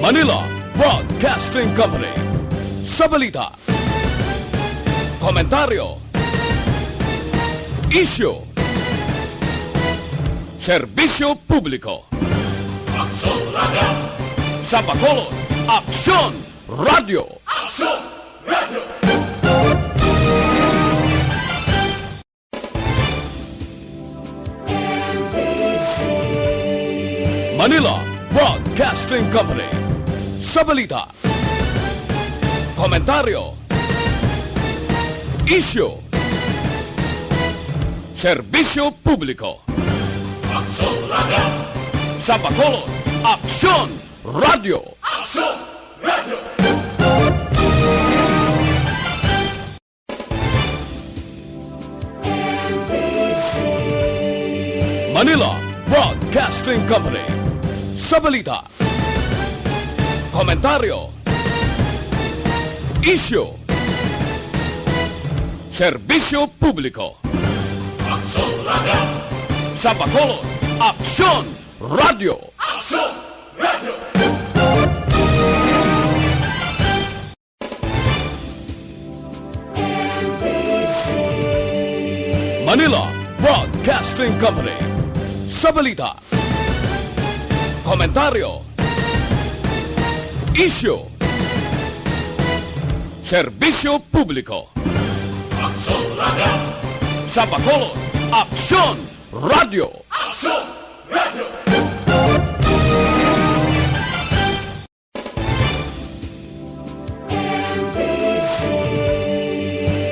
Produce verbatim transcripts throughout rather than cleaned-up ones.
Manila Broadcasting Company. Sa balita, komentaryo, isyu, serbisyo publiko. Aksyon Radio. Sa Bacolod, Aksyon Radio. Aksyon Radio. Manila Broadcasting Company. Sa balita, komentaryo, isyu, serbisyo publiko. Aksyon Radio. Sa Bacolod, Aksyon Radio. Aksyon Radio. Manila Broadcasting Company. Sa balita, komentaryo, isyu, serbisyo publiko. Aksyon Radio. Sa Bacolod, Aksyon Radio. Aksyon Radio. Manila Broadcasting Company. Sa balita, komentaryo, isyu, serbisyo publiko. Aksyon Radio. Sa Bacolod, Aksyon Radio. Aksyon Radio.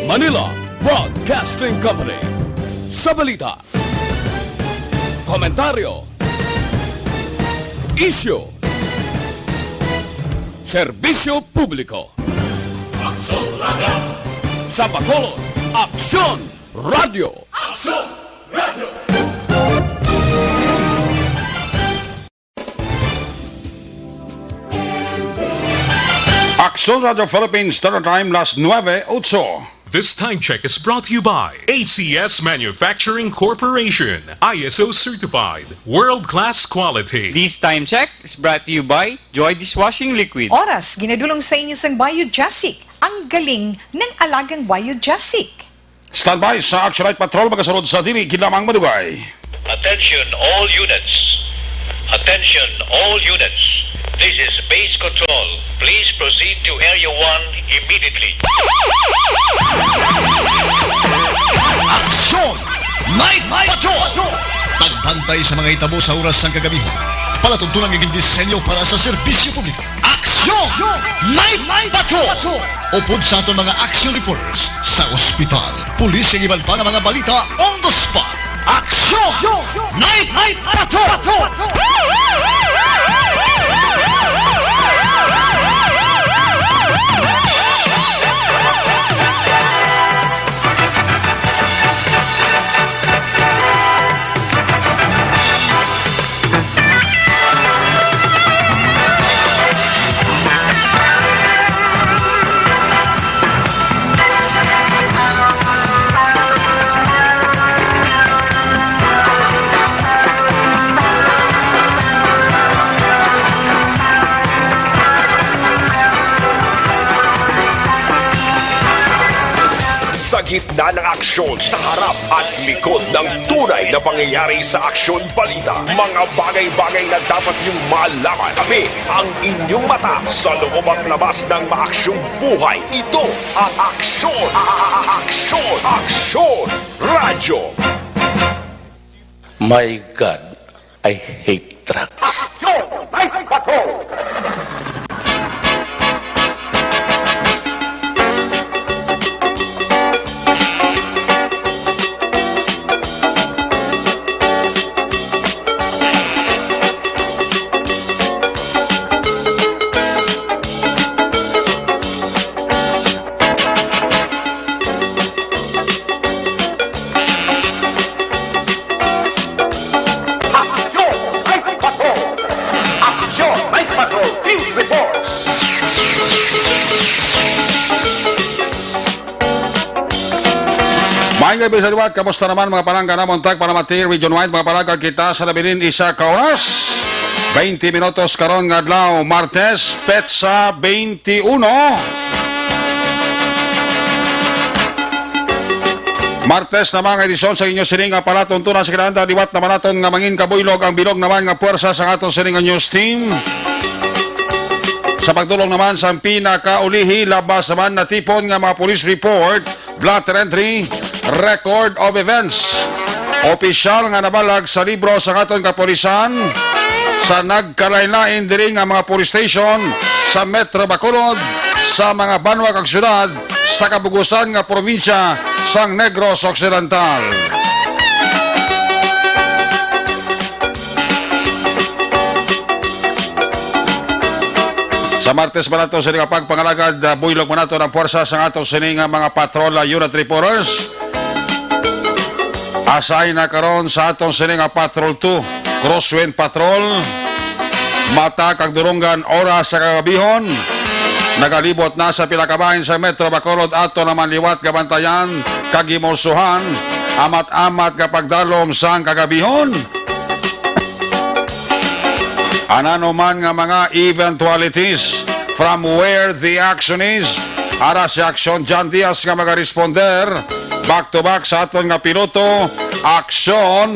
Manila Broadcasting Company. Sa balita, komentaryo, isyu, serbisyo publiko. Aksyon Radio. Sa Bacolod, Aksyon Radio. Aksyon Radio. Aksyon Radio Philippines, Standard Time, las nuebe otso. This time check is brought to you by A C S Manufacturing Corporation, I S O certified, world-class quality. This time check is brought to you by Joy Dishwashing Liquid. Oras, ginadulong sa inyo sang Biogesic, ang galing ng alagang Biogesic. Standby sa Action Night Patrol, magasunod sa dili gid lamang madugay. Attention all units. Attention all units. This is base control. Please proceed to Area one immediately. Action Night Patrol! Pagbantay sa mga hitabo sa oras sang kagabihan. Palatuntunan nga gindisenyo para sa serbisyo publiko. Aksyon! Night Patrol! Upod sa aton mga action reporters sa ospital, pulis, kag iban pa nga mga balita on the spot. Aksyon! Night Patrol! Sa gitna ng aksyon, sa harap at likod ng tunay na pangyayari sa Aksyon Balita, mga bagay-bagay na dapat niyong malaman. Kami ang inyong mata sa loob at labas ng maaksyong buhay. Ito ang Aksyon, a-, a-, a-, Aksyon, Aksyon Radyo. My God, I hate trucks. Aksyon! May bato! Aksyon! May bato! Aksyon! May bato! News reports! Maayong gabi sa liwat. Kamusta naman, mga palangga namon tagpalamati, region-wide, mga palangga kita sa nabilin isa ka oras? Baynte minutos karon nga adlaw, Martes, petsa baynte uno. Martes na, mga edisyon sa inyo sini nga palatuntunan sa kinahanglan, liwat naman naton nga mangin kabuylog ang bilog naman nga puwersa sa aton sini nga news team. Sa pagdulong naman sa pinakaulihi, labas naman natipon nga mga police report, blotter entry, record of events. Opisyal nga nabalag sa libro sa aton kapulisan sa nagkalain-lain diri nga mga police station sa Metro Bacolod, sa mga banwa kag syudad sa kabugusan nga probinsya sang Negros Occidental. Sa Martes ba nato sini nga pagpangalagad, ah, buylog man nato ang puwersa sang ato sini nga mga patrol, ah, unit reporters. Assign na karon sa aton sini nga Patrol two, Crosswind Patrol. Mata kag Durungan, oras sa kagabihon. Nagalibot na sa pila ka bahin sa Metro Bacolod, ato naman liwat gabantayan kag himulsuhan, amat-amat nga pagdalom sang kagabihon. Anano man nga mga eventualities, from where the action is, ara si Aksyon John Diaz nga magaresponder. Back to back sa aton nga piloto, Aksyon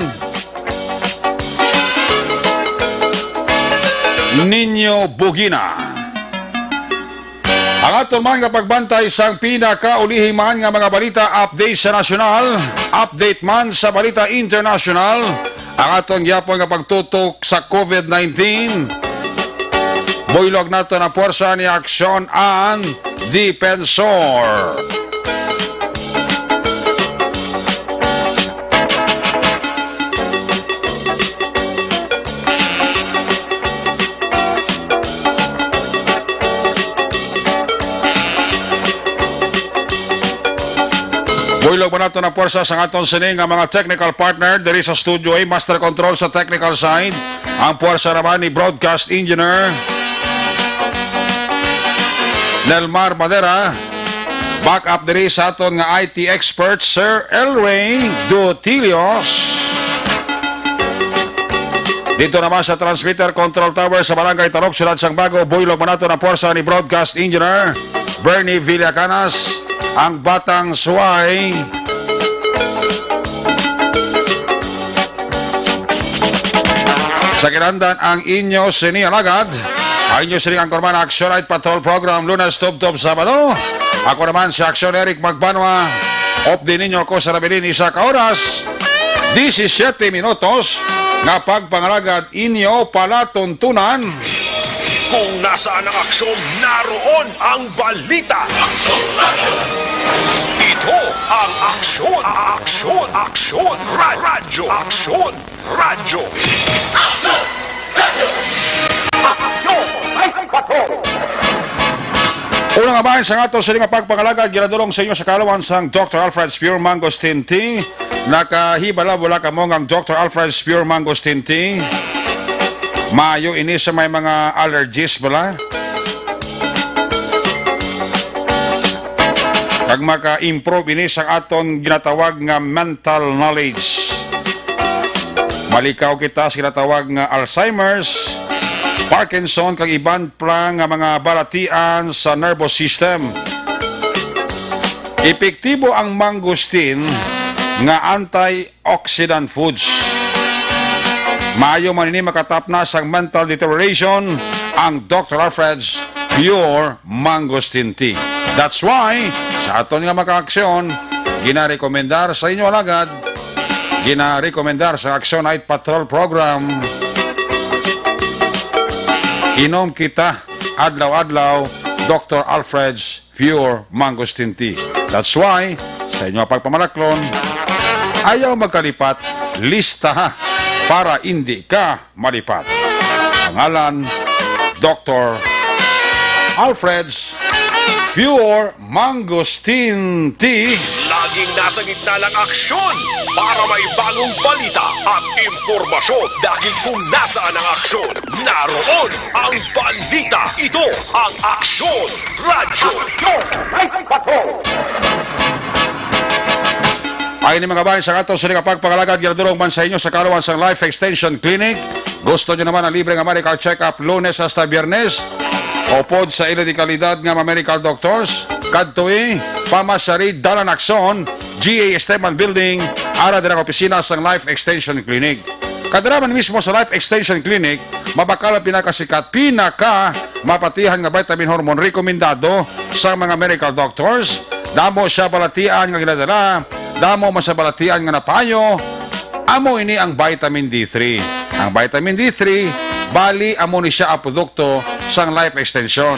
Nino Bugina. Ang aton man nga pagbantay sang pinakaulihi man nga mga balita, update sa nasyonal, update man sa balita internasyonal, ang aton gyapon nga pagtutok sa COVID nineteen. Buylog nato ang puwersa ni Aksyon ang Defensor. Buylog man nato ang puwersa sang aton sini nga mga technical partner diri sa studio, eh, master control sa technical side. Ang puwersa naman ni broadcast engineer Nelmar Madera. Back up diri sa aton nga I T expert, Sir Elway Dutilios. Dito naman sa transmitter control tower sa Barangay Talok, Siyudad sang Bago, buylog man nato ang puwersa ni broadcast engineer Bernie Villacanas, ang batang suway. Sa kinahanglan ang inyo sini alagad, ang inyo sini ang Korman Action Night Patrol Program, Lunes tubtob Sabado. Ako naman si Action Eric Magbanwa. Update ninyo ako sa nabilin isa ka oras, disisiete minutos, nga pagpangalagad inyo palatuntunan. Kung nasaan ang aksyon, naroon ang balita. Ito ang Aksyon, Aksyon, Aksyon, Ra-, Radyo, Aksyon, Radyo. Aksyon! Radyo! Aksyon! Ay, Patrol! Una nga bahin sa ato sini nga pagpangalagad, ginadulong sa inyo sa kaalawan sang Doctor Alfred's Pure Mangosteen Tea. Nakahibalo bala kamo nga ang Doctor Alfred's Pure Mangosteen Tea maayo ini sa may mga allergies bala. Kag maka-improve ini sa aton ginatawag nga mental knowledge. Malikaw kita sa ginatawag nga Alzheimer's, Parkinson, kag iban pa nga mga balatian sa nervous system. Epektibo ang mangosteen nga antioxidant foods. Maayo man ini makatapna sang mental deterioration ang Doctor Alfred's Pure Mangosteen Tea. That's why, sa aton nga makaaksyon, ginarekomendar sa inyo alagad, ginarekomendar sa Action Night Patrol Program, inom kita adlaw-adlaw, Doctor Alfred's Pure Mangosteen Tea. That's why, sa inyo pagpamalaklon, ayaw magkalipat, lista ha, para indi ka malipat. Pangalan, Doctor Alfred's Pure Mangosteen Tea. Laging nasa gitna ng aksyon para may bagong balita at impormasyon. Dahil kung nasaan ang aksyon, naroon ang balita. Ito ang Aksyon Radyo. Aksyon Night Patrol. Ay ni mga bayan sa ato sini nga pagpangalagad, ginadulong man sa inyo sa kaluan sang Life Extension Clinic. Gusto nyo naman ang libre nga medical check-up Lunes hasta Biyernes? Upod sa ila di kalidad nga mga medical doctors, kadtoi, pamasyari, Dalan Akson, G A Esteban Building, ara dira nga opisina sang Life Extension Clinic. Kadira man mismo sa Life Extension Clinic, mabakal ang pinakasikat, pinaka mapatihan nga vitamin hormone rekomendado sa mga medical doctors. Damo siya balatian nga ginadala, damo man sa balatian nga napayo. Amo ini ang vitamin D three. Ang vitamin D three, bali amo ni siya ang produkto sang Life Extension.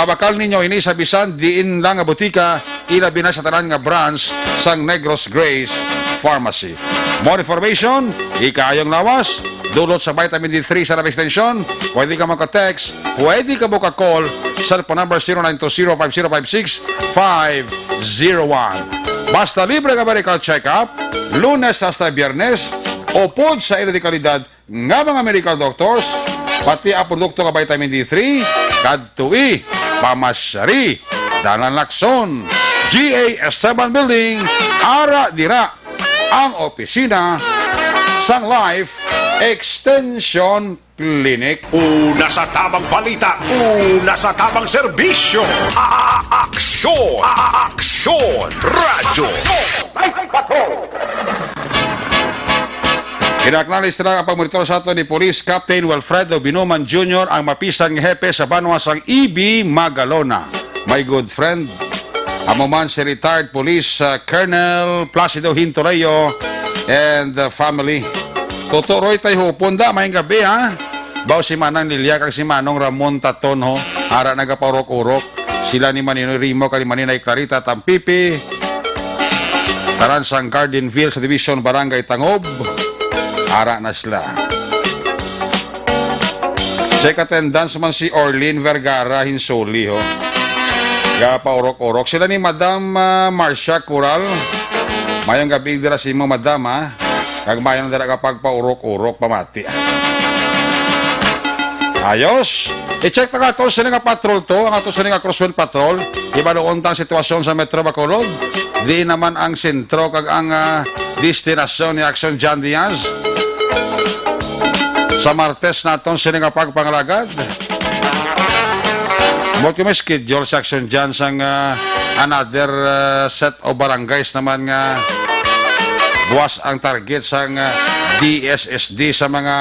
Mabakal ninyo ini sa bisan diin lang nga butika, ilabi na sa tanan nga branch sang Negros Grace Pharmacy. More information, ikaayong lawas, dulot sa vitamin D three sa Life Extension, pwede ka magka-text, pwede ka mo ka-call, cellphone number zero nine two zero five zero five six five zero one. Basta libre nga medical check-up, Lunes hasta Biyernes, upod sa ila di kalidad nga mga medical doctors, pati ang produkto nga vitamin D three, kadtoi, pamasyari, Dalan Akson, G A Esteban Building, ara dira ang opisina sang Life Extension Clinic. Una sa tamang balita, una sa tamang serbisyo, a-, a-, aksyon, a-, a-, aksyon, radyo. Kinaknalis na ang pagmonitor sa ato ni Police Captain Wilfredo Binuman Junior, ang mapisan nga hepe sa banwa sang E B Magalona. My good friend, amo man si retired Police, uh, Colonel Placido Hintoreo and the family. Tuto Roy, tay hupon da, may gabi, ha? Baw si Manang Lilia kag si Manong Ramon Taton, ho. Ara nagapaurok-urok. Sila ni Maninoy Rimo kag ni Maninay Clarita Tampipi. Taran sang Gardenville sa Division, Barangay Tangob. Ara na sila. Check attendance man si Orlin Vergara Hinsuli, ho. Gapaurok-urok. Sila ni Madam, ah, Marcia Cural. Mayong gabi dira sa imo, Madam, ha? Kag mayong dira ka pagpaurok-urok, pamati, ah. Ayos. I-check na nga ato sila nga patrol to, ang ato sila nga Crosswind Patrol. Ibaluon ta ang sitwasyon sa Metro Bacolod. Di naman ang sentro kag ang, ah, destinasyon ni Action John Diaz. Sa Martes naton sila nga pagpangalagad. Buot ko may schedule sa Action John sang, ah, another, ah, set of barangays naman nga buwas ang target sang, ah, D S S D sa mga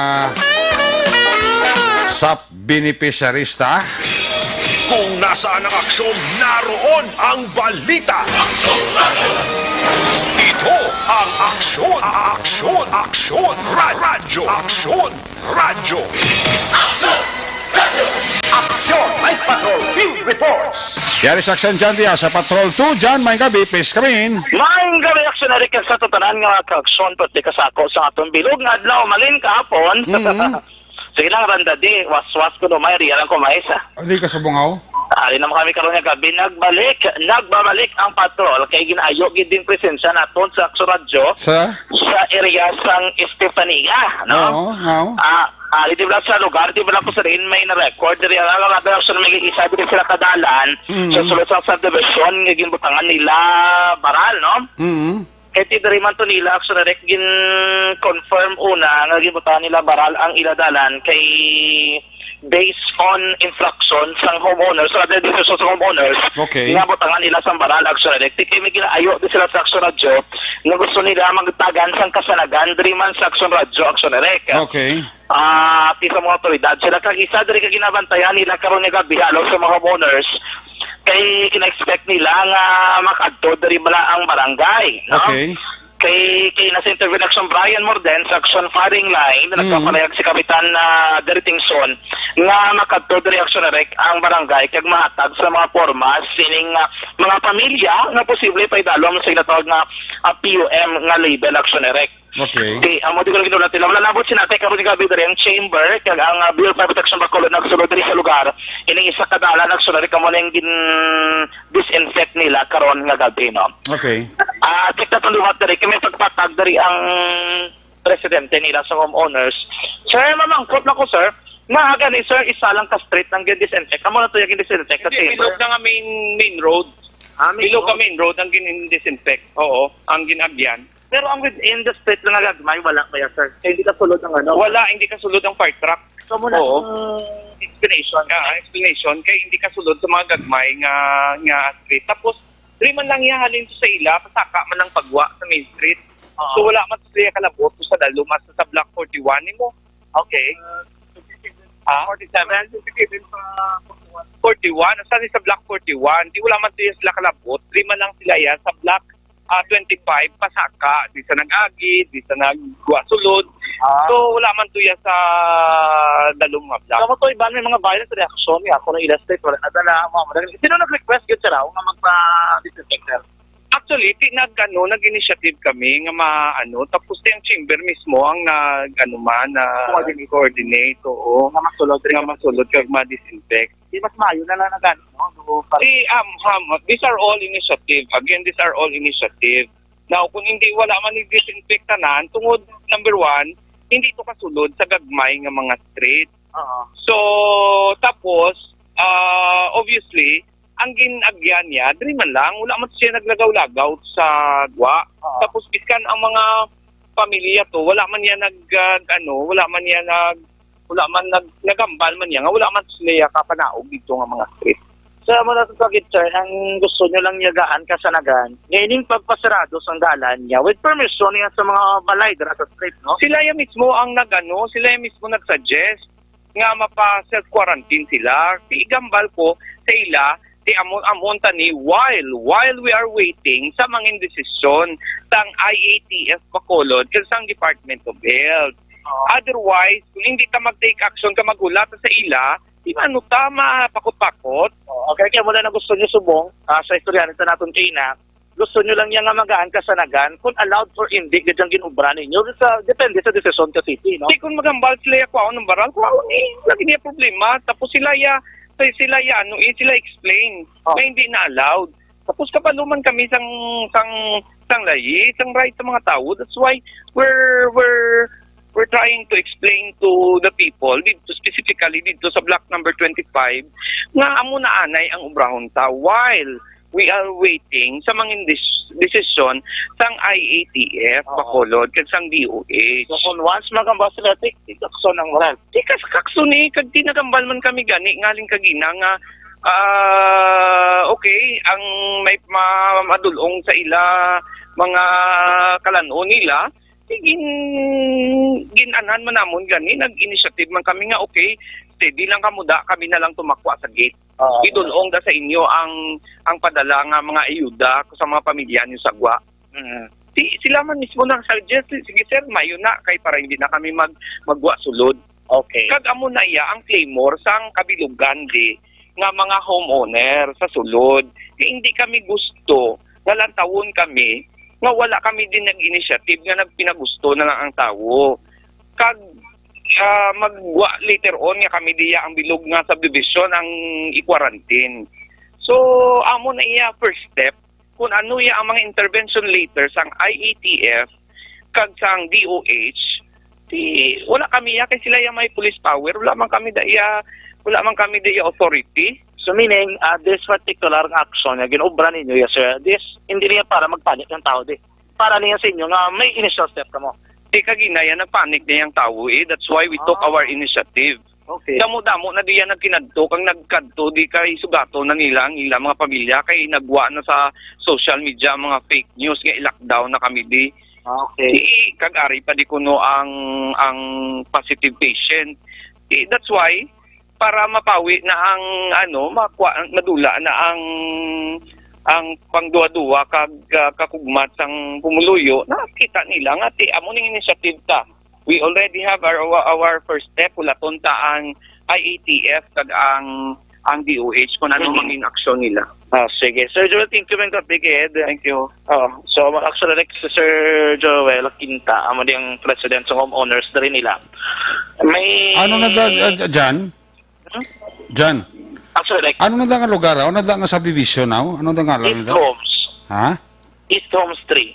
sap beneficiaries ta. Kung nasaan ang aksyon, naroon ang balita. Ito ang Aksyon, Aksyon, Aksyon, Ra-, Radyo, Aksyon, Radyo. Aksyon! Aksyon! May Patrol Field Reports! Yari sa Aksyon John Diaz sa Patrol two, John, may gabi, please come in. May gabi, Aksyon Eric, sa tanan nga mga kaaksyon, pati ka sa ako sa atong bilog nga adlaw, malin kahapon. Mm. Sige lang, Randa, di, waswas ko, no, may riya lang ko, mais, ah. Di ka subungaw? Ari naman kami karon nga gabi, nagbalik, nagbabalik ang patrol kay ginayo gid din presensya naton sa Aksyon Radyo Sa? sa area sang Estefania, no? Oo, oo. Ah, ari di ba sa lugar, di ba lang ko sa rin may na-record, diri ang mga action may isa diri sila kadalan Mm. sa sulod sa subdivision nga ginbutangan nila baral, no? Mm. Kay ti diri man to nila, Aksyon Eric, gin-confirm una nga ginbutangan nila baral ang ila dalan kay based on instruction sang homeowners, sa decision sa homeowners, Okay. nga butangan nila sang baral, Aksyon Eric. Ti kay may ginaayo di sila sa Aksyon Radyo nga gusto nila magtagan sang kasanagan diri man sa Aksyon Radyo, Aksyon Eric. Okay. Ah, ti sa mga otoridad sila, kag isa diri ka ginabantayan nila karon nga gabi, halong sa mga homeowners, kay gina-expect nila nga makadto diri bala ang barangay, no? Okay. Kay, kay nasa interview na Action Brian Morden sa Action Firing Line, Mm. nagpapalahayag si Kapitan, ah, Gary Tingson nga makadto diri, Action Eric, ang barangay kag mahatag sa mga porma sining, ah, mga pamilya nga posible pa idalom sa ginatawag nga, ah, P U M nga label, Action Eric. Okay. Di, amo di ko na ginulat nila. Wala nabot si Natay karon nga gabi diri ang chamber, kag ang, ah, Bureau of Fire Protection Bacolod nagsulod diri sa lugar. Ining isa ka dalan nagsulod, kamo na yung gin-disinfect nila karon nga gabi, no? Okay. Ah, check na itong liwat diri. Kami pagpatag diri ang presidente nila sa homeowners. Sir, mamangkot na ko, sir. Nga, gani, sir, isa lang ka street ang gin-disinfect. Amo na to yung gin-disinfect sa Hindi, chamber. Bilog na nga main, main road. Ah, main Bilog ka road. Main road ang gin-disinfect. Oo, ang gin-agyan. Pero ang within the street lang nga gagmay, wala kaya, sir? Kaya hindi kasulod ang ano? Wala, hindi kasulod ang fire truck. So, muna Oo. ang explanation. Ah, explanation, kay hindi kasulod sa mga gagmay nga, nga street. Tapos, diri man lang iya halin sa ila, pasaka man lang pagwa sa main street. Oo. So, wala man siya kalabot sa dalom, as sa Block forty-one nimo. Okay. Ah? Forty-seven, forty-seven pa, forty-one. Forty-one, asa ni sa Block forty-one? Di, wala man siya sila kalabot. Diri man lang sila iya sa Block, ah, twenty-five, pasaka. Di sa nag-agi, di sa nagwa sulod. Ah. So, wala man to iya sa dalom nga Block. Sa mga to, iban may mga violent reaction, ya, kung nang ila street, wala nadala, mga, mga, sino nag-request gyud, sir, ah, nga magpa-disinfect, sir? Actually, ti-, nag-, ano, nag-initiative kami nga ma-, ano, tapos ti ang chamber mismo ang nag-, ano man, na Coordinate. coordinate, oo. Nga masulod rin. Nga masulod kag ma-disinfect. Di mas maayo na lang na gani, no? Do, para Di, um, um, these are all initiative. Again, these are all initiative. Now, kung hindi, wala man ni disinfect tanan, tungod, number one, hindi to kasulod sa gagmay nga mga street. Oo. So, tapos, ah, obviously, ang gin-agyan niya, diri man lang, wala man siya naglagaw-lagaw sa gwa. Oo. Tapos, biskan ang mga pamilya to, wala man niya nag, ah, ano, wala man niya nag, wala man nag, nagambal man niya nga wala man sila kapanaog dito nga mga street. So, amo na sa pagit, sir, ang gusto nyo lang niya gaan kasanagan, nga ining pagpasarado sang dalan niya with permission niya sa mga balay dira sa street, no? Sila ya mismo ang nag-ano, sila ya mismo nag-suggest nga mapa-self-quarantine sila. Ti igambal ko sa ila, ti amo, amo unta ni while, while we are waiting sa mangin desisyon sang I A T F Bacolod kag sang Department of Health. Oo. Otherwise, kung hindi ta mag-take action ka maghulat sa ila, di man ta mapakot-pakot. Oo, okay, kaya mula na gusto nyo subong, ah, sa istorya nito naton kay ina, gusto nyo lang niya nga magaan kasanagan kung allowed or hindi gid ang ginobra ninyo sa, depende sa desisyon ka city, no? Di, kung magambal sila ya kwaon ang baral, kwaon eh. Lagi niya problema. Tapos sila ya, sa-, sila ya, ano eh, sila explain Oh. na hindi na allowed. Tapos kabalo man kami sang, sang, sang layi, sang right sa mga tao. That's why we're, we're, we're trying to explain to the people dito, specifically dito sa block number twenty-five, nga amo na anay ang obrahon ta while we are waiting sa mga indis-, desisyon sang I A T F Oo. Bacolod kag sang D O H. So, kung once magambal sila, ti-, ti-, kakson ang moral. Di kas-, kakson eh, kag tinagambal man kami gani, ngaling kagina nga, ah, okay, ang may ma-, madulong sa ila, mga kalan-on nila, di gin-, gin-anhan man namon gani, nag-initiative man kami nga, okay, steady lang kamo da, kami na lang tumakwa sa gate. Oo. Idulong da sa inyo ang, ang padala nga mga ayuda sa mga pamilya niyo sa gwa. Mm. Di, sila man mismo nag-suggest, "Sige, sir, mayo na, kay para hindi na kami mag-, magwa sulod." Okay. Kag amo na iya ang clamor sang kabilugan di nga mga homeowner sa sulod. Kay hindi kami gusto nga lantawon kami nga wala kami din nag-initiative nga nagpinagusto na lang ang tawo. Kag, ah, magwa later on nga kami diya ang bilog nga subdivision ang i-quarantine. So, amo na iya first step. Kung ano iya ang mga intervention later sang I A T F kag sang D O H, di wala kami iya kay sila iya may police power, wala man kami da iya, wala man kami da iya authority. So, meaning, ah, this particular nga action nga ginobra ninyo, yes, sir, this, hindi niya para magpanik ang tao, di. Para niya sa inyo nga may initial step kamo. Di kagina yan, nagpanik na yung tao eh. That's why we took Ah. our initiative. Okay. Damo-damo na diyan nagkinadto, kang nagkadto, di kay sugato na nila ang ilang mga pamilya, kay nagwa na sa social media ang mga fake news nga i-lockdown na kami di. Ah, okay. Di, kag ari pa di kuno ang, ang positive patient. Di, that's why, para mapawi na ang, ano, makwa-, madula na ang, ang pangduwa-duwa kag, ah, kakugmat sang pumuluyo, nakita nila nga ti amo ning initiative ta. We already have our, our first step, hulaton ta ang I A T F kag ang, ang D O H kung ano Mhm. mangin aksyon nila. Ah, sige. Sir Joel, thank you man ka, big head. Thank you. Oh, so, actually, like, si Sir Joel Quinta, amo di ang president sa homeowners diri nila. May Ano na da, uh, Jan? Hmm? Jan, Actually, like, ano na da nga lugar, ano na da nga subdivision now? Ano da nga lang East da? Homes. Ha? East Homes three.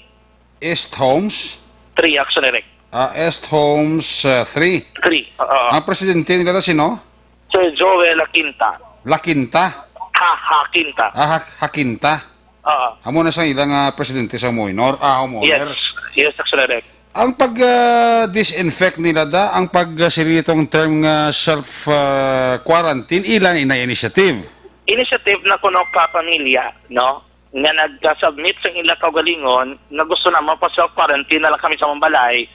East Homes? Three, actually, like. Ah, East Homes, uh, three. Three, oo. Ang presidente nila sino? Sir Joel Laquinta. Laquinta? Ha, Haquinta. Ah, Ha-, Haquinta. Oo. Amo na sa ilang, ah, presidente sa homeowner, ah, homeowner. Yes. Yes, Action Direct. Ang pag, ah, disinfect nila da, ang pag, ah, siling itong term nga self, ah, quarantine, ila ni na initiative. Initiative na kuno ka pamilya, no? Nga nagka-submit sa ila kaugalingon nga gusto na mapa-self-quarantine na lang kami sa among balay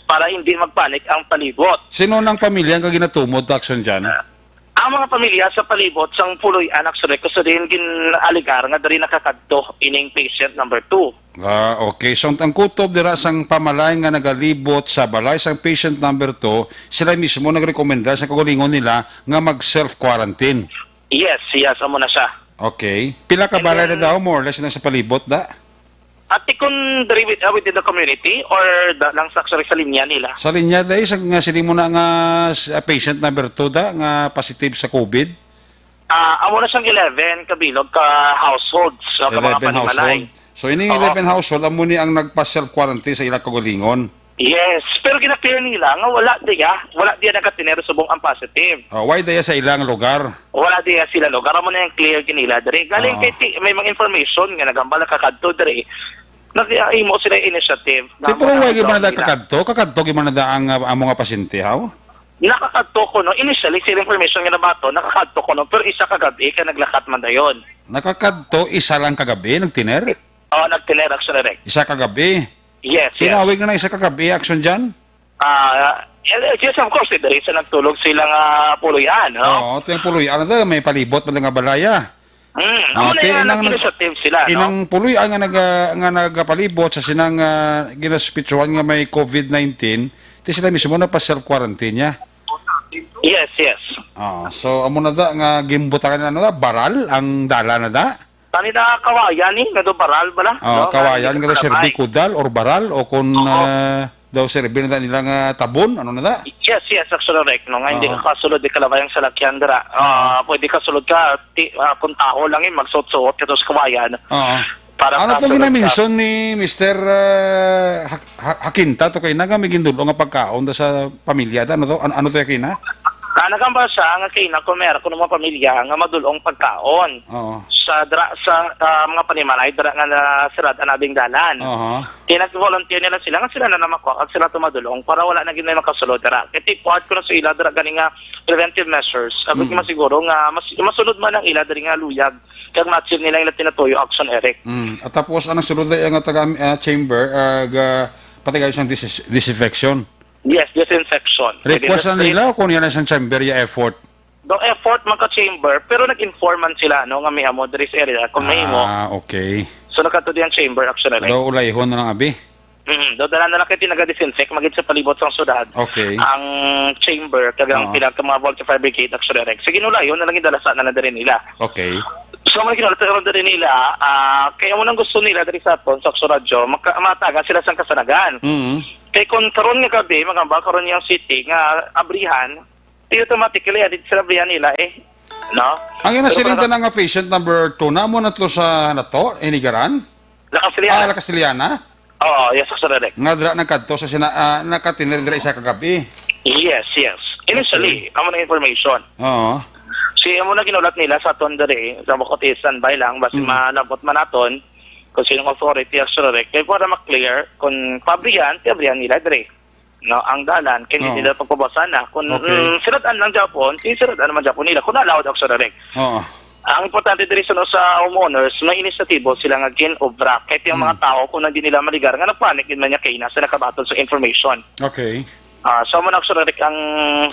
para hindi magpanik ang palibot. Sino nang pamilya nga ginatumod ta, Action Jan? Ah, ang mga pamilya sa palibot sang Puloy-an, Action Direct, gusto din gin-alegar nga diri nakakadto ining patient number two. Ah, okay. So, ang kutob dira sang pamalay nga nagalibot sa balay sang patient number two, sila mismo nagrekomenda sa kaugalingon nila nga mag-self-quarantine. Yes, yes, amo na siya. Okay. Pila ka And balay na then, daw, more or less, na sa palibot, da? Ati kun diri with, uh, within the community or da, lang sa, actually, sa linya nila? Sa linya, da, sa, nga sila mo na nga s-, ah, patient number two, da, nga positive sa COVID? Ah, amo na siyang eleven kabilog ka households, uh, ka mga Eleven panimalay. Household. So, ini Oo. Eleven household, amo ni ang nagpa-self-quarantine sa ilang kaugalingon? Yes, pero gina-clear nila nga wala diya, wala diya nakatiner subong ang positive. Oh, why diya sa ilang lugar? Wala diya sila lugar, amo na yung clear kinila diri. Galing Oo. kay ti-, may mga information nga nagambal nakakadto diri. Nag-, imo sila initiative. Ti, nga pero mo why na gid man nila. Nakakadto? Kakadto gid man na ang, uh, amo nga pasyente, haw? Nakakadto ko, no? Initially, sila information nga nabato, nakakadto ko, no? Pero isa ka gabi ka naglakat man dayon. Nakakadto, isa lang ka gabi, nagtiner? Oh, nagtiner, Action Direct. Isa ka gabi? Yes, yes. Tinawag na na isa ka gabi, Action Jan? Ah, eh, yes, of course, eh, diri sa nagtulog sila nga Puloy-an, no? Oo, ito yung Puloy-an na to, may palibot man nga balaya. Hmm, amo na ti yung inang nag-initiative sila, no? Inang Puloy-an nga naga-, nga nagapalibot sa sinang, ah, ginaspitsuhan nga may COVID nineteen, ti sila mismo nagpa-self-quarantine niya. Yes, yes. Oo, so, amo na da nga gimbutangan na, ano da, baral ang dala na da? Tani na kawayan ni, nga do baral bala, Oh, no? Kawayan, nga do Kalabay. Serbi, kudal, or baral, o kung, Oo. Ah, daw serbi na da nila nga tabon, ano na da? Yes, yes, actually, correct, no? Nga hindi Oo. Ka kasulod, di kalabay ang salakyan dira. Oo. Ah, pwede kasulod ka, ti-, ah, kung tao lang, eh, magsuot-suot ka sa kawayan. Oo. Para ano sa tong sulod ka. Ginamention ni Mister, ah, Hak-, Ha-, Hakinta to kay naga may gindulo nga pagkaon da sa pamilya da, ano to? An-, ano to, Hakina? Ah, nagambal siya nga kay na kung meron kuno mga pamilya nga madulong pagkaon Oo. Sa dra-, sa, ah, mga panimalay dira nga nasirad-an na ding dalan. Aha. Kaya nag-volunteer nila sila nga sila na namakuha kag sila tumadulong para wala na gid may makasulod dira. Kay tipuad ko na sa ila dira gani nga preventive measures. Sabi Mm. Ko masiguro nga mas, masunod man ang ila diri nga luyag kag matsil nila ila tinatuyo action, Eric. Mm. At tapos, anong sulod na nga taga, ah, chamber, ah, ga-, pati kayo siyang dis-, disinfection? Yes, disinfection. Request na nila o kung yan na siyang chamber, ya effort? Do effort man ka chamber, pero nag-inform man sila, no, nga may amo diri sa area, kung may imo. Ah, okay. So, nagkatudi ang chamber, actually. Do ulayhon na lang, abi? Mm, do dala na lang kay naga-disinfect, magid sa palibot sang syudad. Okay. Ang chamber, kag ang Oo. Pila ka mga volunteer fire brigade, actually, Rex. Sige, nulayon na lang yung dalasa na na diri nila. Okay. So, mga ginalatayon diri nila, ah, kaya mo nang gusto nila diri sa aton, sa Action Radyo, maka-, matagan sila sang kasanagan. Mm. Kay kung karon nga gabi, magamba karon yung city, nga abrihan, di automatically, adit sila abrihan nila eh. No? Ang ina Pero siling para tanan nga patient number two, namo na to sa nato, Inigaran? La Castellana. Ah, La Castellana? Oo, yes, Sir Direk. Nga dira nagkadto sa sina-, ah, nakatinir dira isa ka gabi. Yes, yes. Initially, Okay. Amo na information. Oo. Si, amo na ginulat nila sa aton diri, sa Bukot East, standby lang, basi Mm. Malabot man naton kung sinong authority, Sir Direk. Kaya para ma-clear, kung pabrihan, pabrihan nila diri. No, ang dalan, kay Oo. Nila pagpabasan na. Kung, Okay. Mm, sirad-an lang Japon, si sirad-an naman Japon nila. Kung allowed, Sir Direk. Oo. Ang importante diri sa, no, sa homeowners, may inisyatibo sila nga gin-obra. Kahit yung mga Mm. Tao, kung hindi nila maligar, nga nagpanik din man niya kay nasa nakabaton sa information. Okay. Ah, so, mo na, Sir Rick, ang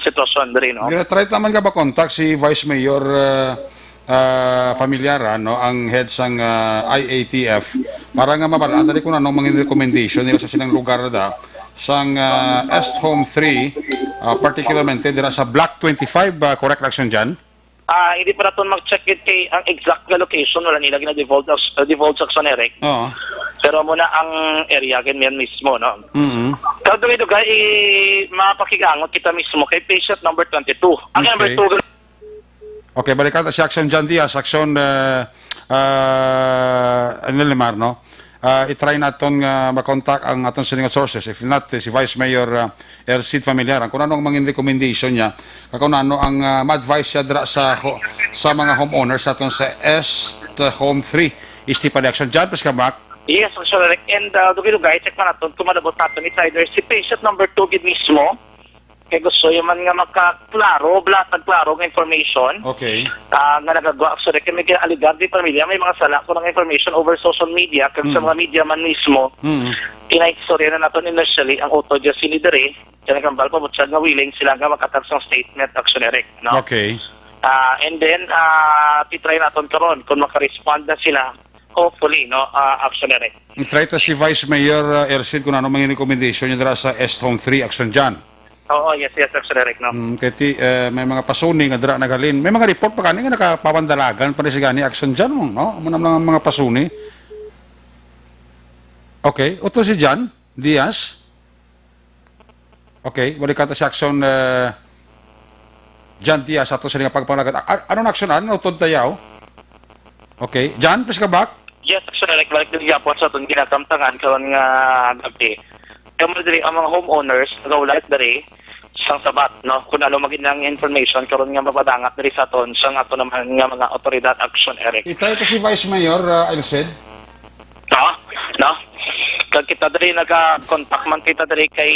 sitwasyon diri, no? Gina-try naman ka ba contact si Vice Mayor, ah, ah, Familiaran, no, ang head sang, ah, I A T F, para nga mabalaan tali kung anong mga recommendation nila sa silang lugar da, sang, ah, Est Home three, ah, particularmente dira sa Block twenty-five, ah, correct, Action Jan? Ah, hindi pa naton mag-check it kay ang exact nga location, wala nila gina-divulge as, uh, divulge sa Eric. Oo. Pero muna ang area, again, yan mismo, no? Mm-hmm. Sa dugay-dugay, i-, mapakigangot kita mismo kay patient number twenty-two. Ang Okay. Number two, Okay, balikan ta si Action John Diaz, Action, uh, uh, Nelimar, no? Ah, i-try naton nga makontak ang aton sining sources. If not, si Vice Mayor, ah, Ercid Familiar, ang kung ano ang mangin recommendation niya, kung ano ang, ah, ma-advise siya dira sa ho-, sa mga homeowners naton sa Est Home three, East Tipan Action. John, please come back. Yes, Action Eric. And uh, dugay-dugay, check man naton kung malabot naton. It's either si patient number two gid mismo, kay gusto yun man nga makaklaro, blatag klaro nga information. Okay. Ah, nga nagagwa, Action Eric, kay may ginaaligad di pamilya, may mga sala ko ng information over social media, kag sa Mm. mga media man mismo, Mm. kinaistorya na naton initially ang utod niya sini diri, kaya nagambal pa mo siya nga willing sila nga mag-attach sang statement, Action Eric, no? Okay. Ah, and then, ah, titry naton karon kung makarespond na sila, hopefully, no, ah, Action Eric. Try ta si Vice Mayor, uh, Ersid, kung ano mga recommendation niya dira sa Est Home three, Action Jan. Oo, yes, yes, Action Eric, no? Mm, kay ti, eh, may mga pasuni nga dira naghalin. May mga report pa kani nga nakapawandalagan pa ni si gani, Action Jan, no? Amo na mga, mga pasuni. Okay, uto si Jan Diaz. Okay, balik ka ta si Action, eh, Jan Diaz, ato sa nga pagpangalagad. A-, a-, anong action? Ano, utod tayaw? Okay, Jan, please come back. Yes, Action Eric, balik din gyapon sa aton ginakamtangan karon nga gabi. Kamo diri ang mga homeowners nga wala diri sang sabat, no? Kung ano magid ang information karon nga mapadangat diri sa aton sang ato naman nga mga otoridad, Action Eric. Itay ko si Vice Mayor, uh, Elcid. No? No? Kag kita diri naga-contact man kita diri kay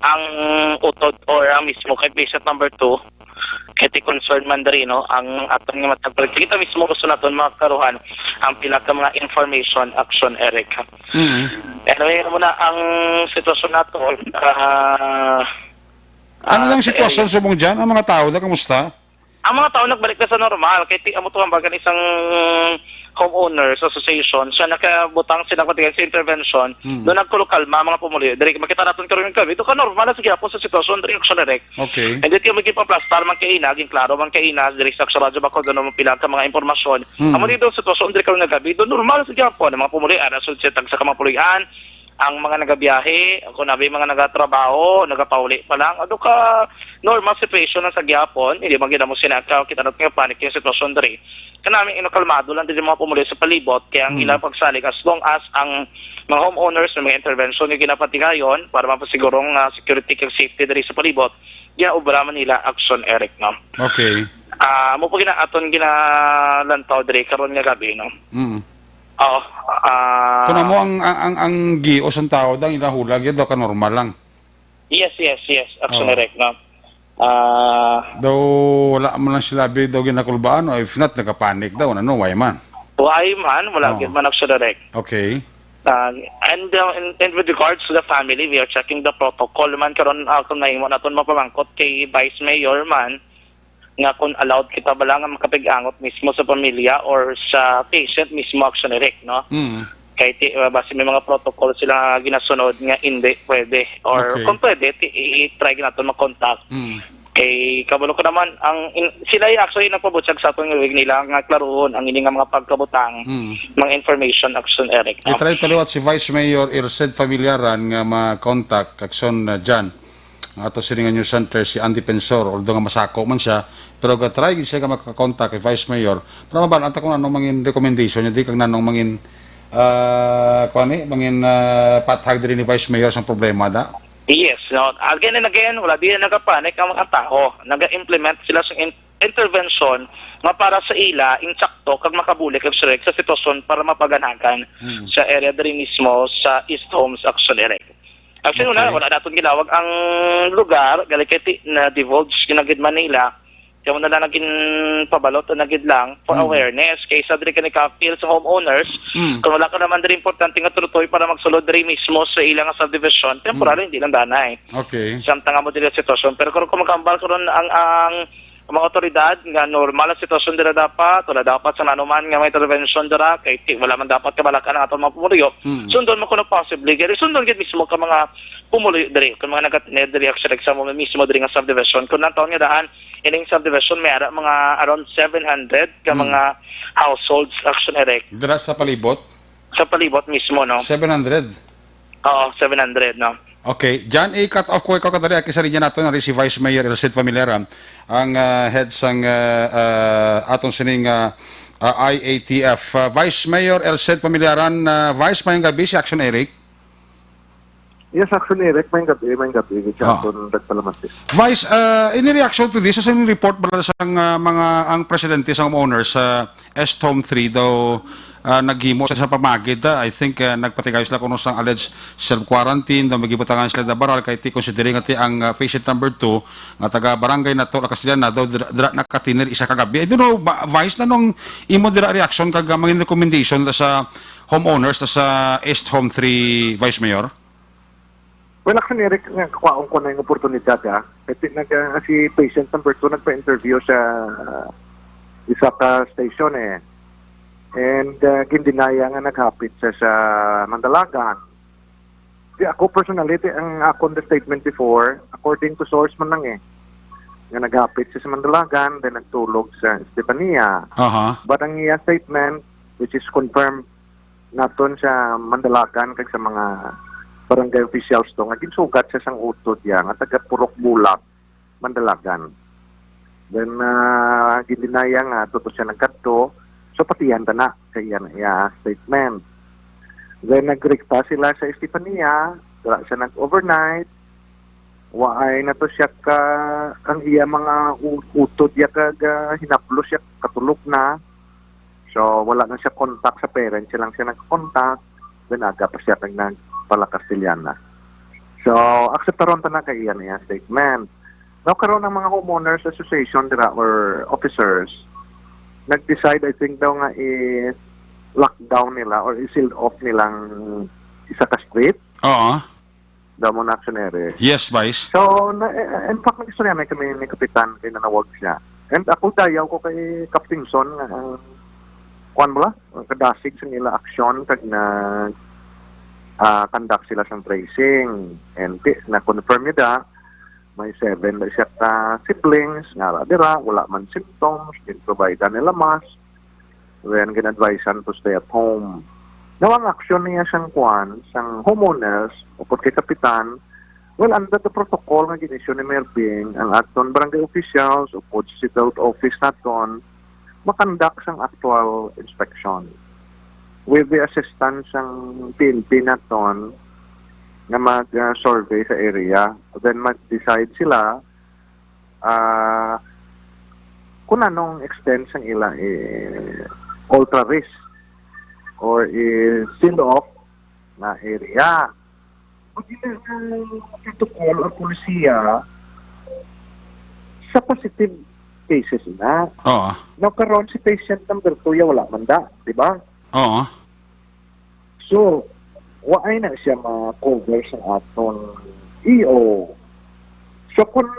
ang utod or ang mismo kay patient number two. Kay ti concern man diri, no, ang aton nga matagpal. Kita mismo gusto naton makaruhan ang pila ka mga information, Action Eric. Mm. Anyway, amo na ang sitwasyon naton. Ah, Ano ah, lang sitwasyon sa subong dyan? Ang mga tao na kamusta? Ang mga tao nagbalik na sa normal. Kay ti-, amo to ang bagan isang homeowners association. Siya nakabutang sila pati sa intervention. Mm. Doon nagkulukalma ang mga pumuluyo. Diri, makita natin karon yung gabi. Doon ka normal na sa gyapon sa sitwasyon. Diri, Action Eric. Okay. And then, yung maging paplastar man kaina, maging klaro man kaina, diri sa Action Radyo Bacol, doon naman pila ka mga impormasyon. Mm. Amo dito ang sitwasyon, diri karon nga gabi. Doon normal sa gyapon. Ang mga pumuluyo, ara, sud siya, tagsa ka mga puluyan. Ang mga nagabiyahe, kung abi mga nagatrabaho, nagapauli pa lang, ano ka, normal situation na sa gyapon, hindi man gid mo sinaka, kita natin nga panic yung sitwasyon diri. Kanami, ino, kalmado lang din yung mga pumuli sa palibot, kaya ang Hmm. ilang pagsalig, as long as ang mga homeowners may mga intervention nga ginapatigayon para mapasiguro nga security kag safety diri sa palibot, ginaobra man nila, Action Eric, no? Okay. Ah, mo po gina-, aton ginalantaw diri karon nga gabi, no? Mm. Oo. Ah, Kung amo ang, ang, ang, ang gios ang tao, dang inahulag, yun daw ka normal lang. Yes, yes, yes. Action Oh. Direct, no? Ah, Daw wala man lang sila bi daw ginakulbaan, o if not, nagapanic daw, ano, why man? Why man? Wala Oh. gyud man, Action Direct. Okay. Ah, and, uh, in, and with regards to the family, we are checking the protocol man karon, ah, kung nahimo naton mapamangkot kay Vice Mayor man, nga kung allowed kita ba lang nga makapag-angot mismo sa pamilya or sa patient mismo, Action Direct, no? Mm. Kay ti-, uh, basi may mga protocol sila nga ginasunod nga hindi pwede. Or Okay. kung pwede, ti-, i-, i-try naton mag-contact. Mm. Kay kabalo ko naman, ang in-, sila ay actually nagpabutyag sa aton nga nila nga klaruhon ang ini nga mga pagkabutang, Mm. mga information, Action Direct, no? I-try ta liwat si Vice Mayor Erced Familiaran nga ma-contact, Action, uh, Jan. Ato sini nga news center, si Andy Pensor, although nga masako man siya, pero ga-try gid siya nga makakontak kay Vice Mayor. Pero mabal-an ta kung ano mangin recommendation niya, di kag nanong mangin, ah, kuwan ni, mangin, ah, pathag diri ni Vice Mayor sang problema da. Yes, no. Again and again, wala din nagapanic ang mga tao. Naga-implement sila sa in-, intervention nga para sa ila insakto kag makabulig kag sa sitwasyon para mapaganakan Hmm. sa area diri mismo sa East Homes, Action Direct. Actually, wala, Okay. wala naton ginawag ang lugar, gali kay ti-, na-divulge ginagid man nila. Kaya mo na lang naging pabalot na gid lang for Mm. awareness. Kaysa diri ka nagka-appeal sa homeowners, Mm. kung wala ka naman diri importante nga tuloy para magsulod diri mismo sa ilang subdivision, temporary, Mm. hindi lang danay. Okay. Samtang amo diri ang sitwasyon. Pero kung, kung magkambal karon ang, ang mga otoridad nga normal ang sitwasyon dira dapat, wala dapat sa nanuman nga may intervention dira, kay ti-, wala man dapat kabalakan ang atong mga pumuluyo. Mm. Sundon mo kuno possibly, kay sundon gid mismo ka mga pumuluyo diri, kung mga nagatined diri, Action Direct, sa mo mismo diri nga subdivision. Kung ang taon nga daan, ining subdivision may ara mga around seven hundred ka Mm. mga households, Action Direct. Dira sa palibot? Sa palibot mismo, no? Seven hundred? Oo, seven hundred, no? Okay. Jan, i-cut off ko ikaw kadali. Aki sa linya nato na rin si Vice Mayor Elcid Familiaran, ang, ah, head sang, ah, ah, atong sining, ah, ah, I A T F. Ah, Vice Mayor Elcid Familiaran, ah, Vice, mayong gabi, si Action Eric. Yes, Action Eric, mayong gabi, mayong gabi, gid sa Ah. aton nagpalamat. Vice, ah, in reaction to this, sa report bala sang, ah, mga, ang presidente sa homeowners sa Est Home three daw, ah, naghimo sa, sa pamagid, ah. I think, ah, nagpatigayon sila kuno sang alleged self-quarantine, daw may gibutangan sila na baral, kay ti considering nga ti ang, ah, patient number two, nga taga barangay nato, La Castellana, daw dira, dira nakatinir isa ka gabi. I don't know, ba, Vice, na nung imo dira reaction kag, ah, mga recommendation ta sa homeowners ta sa East Home three, Vice Mayor? Well, actually, Eric, nga kuhaon ko na yung oportunidad, ah. Kasi nag, ah, si patient number two nagpa-interview sa, ah, isa ka station, eh. And, ah, gindinaya nga naghapit siya sa Mandalagan. Di ako personally, di, ang akon the statement before, according to source man lang, eh, nga naghapit siya sa Mandalagan, then nagtulog sa Estefania. Aha. But ang iya statement, which is confirmed naton sa Mandalagan kag sa mga barangay officials to, nga ginsugat siya sang utod niya nga taga Purok Bulak, Mandalagan. Then, ah, gindinaya nga tuto siya nagkadto, so patihan ta na sa iya, iya statement. Then nagrekta sila sa Estefania, wala siya nag-overnight, waay na to siya ka, ang iya mga u-, utod niya kag, ah, hinablos siya, katulog na. So, wala na siya contact sa parents, siya lang siya nag-contact. Then, aga pa siya kag nagpala-Castellana. So, akseptaron ta na kay iya niya statement. Now, karon ang mga homeowners association dira or officers, nag-decide, I think daw nga i-lockdown nila or i-seal off nilang isa ka street. Oo. Daw mo na aksyon ere. Yes, Vice. So, na, eh, in fact, nag-istorya na kami ni Kapitan kay nanawag siya. And ako, dayaw ko kay Captain Son nga ang, kuwan mo la, ang kadasig sa nila aksyon kag na, ah, conduct sila sang tracing. And ti-, na-confirm niya da, may seven na siya ka siblings, nga ra dira, wala man symptoms, din provide nila mask. Then, gin-advisean to stay at home. Now, ang aksyon niya sang kuwan, sang homeowners, upod kay Kapitan, well, under the protocol nga gin-issue ni Mayor Bing, ang aton barangay officials, upod sa city health office naton, makandak sang actual inspection. With the assistance sang P N P naton, nga mag-survey sa area, then mag-decide sila, ah, kung anong extent sang ila, eh, ultra risk or, eh, seal off na area. Pag ila ang protocol ang polisiya sa positive cases na. Oo. Now, karon si patient number two, ya wala man da, di ba? Oo. So, waay na siya ma-cover sa aton E O. So, kung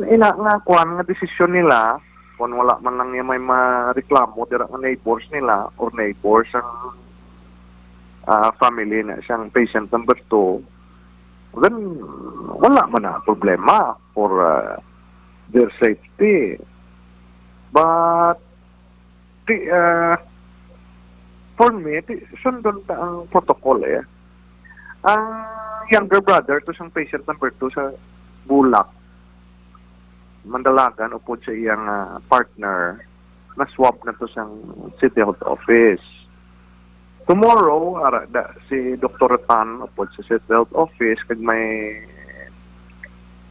ina nga kuan nga desisyon nila, kung wala man lang niya may mareklamo dira nga neighbors nila or neighbors ang, ah, family na siyang patient number two, then wala man na problema for, ah, their safety. But, ti, ah, for me, ti, sundon ta ang protocol, eh. Ang younger brother to sang patient number two sa Bulak, Mandalagan, upod sa iyang, ah, partner, na-swab na to sang City Health Office. Tomorrow, ara da, si Doktor Tan upod sa City Health Office, kag may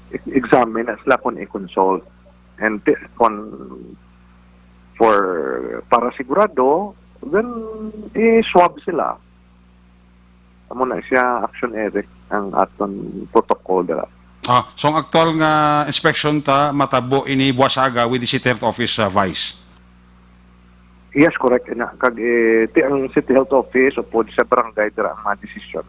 e-, examine na sila kung i-consult. And ti-, kung for, para sigurado, then i-swab sila. Amo na siya, action, Eric, ang aton protocol dira. Ah, so ang aktual nga inspection ta matabo ini buwas aga with the City Health Office, ah, Vice? Yes, correct. Ina, kag, eh, ti ang City Health Office upod sa barangay dira ang mga desisyon.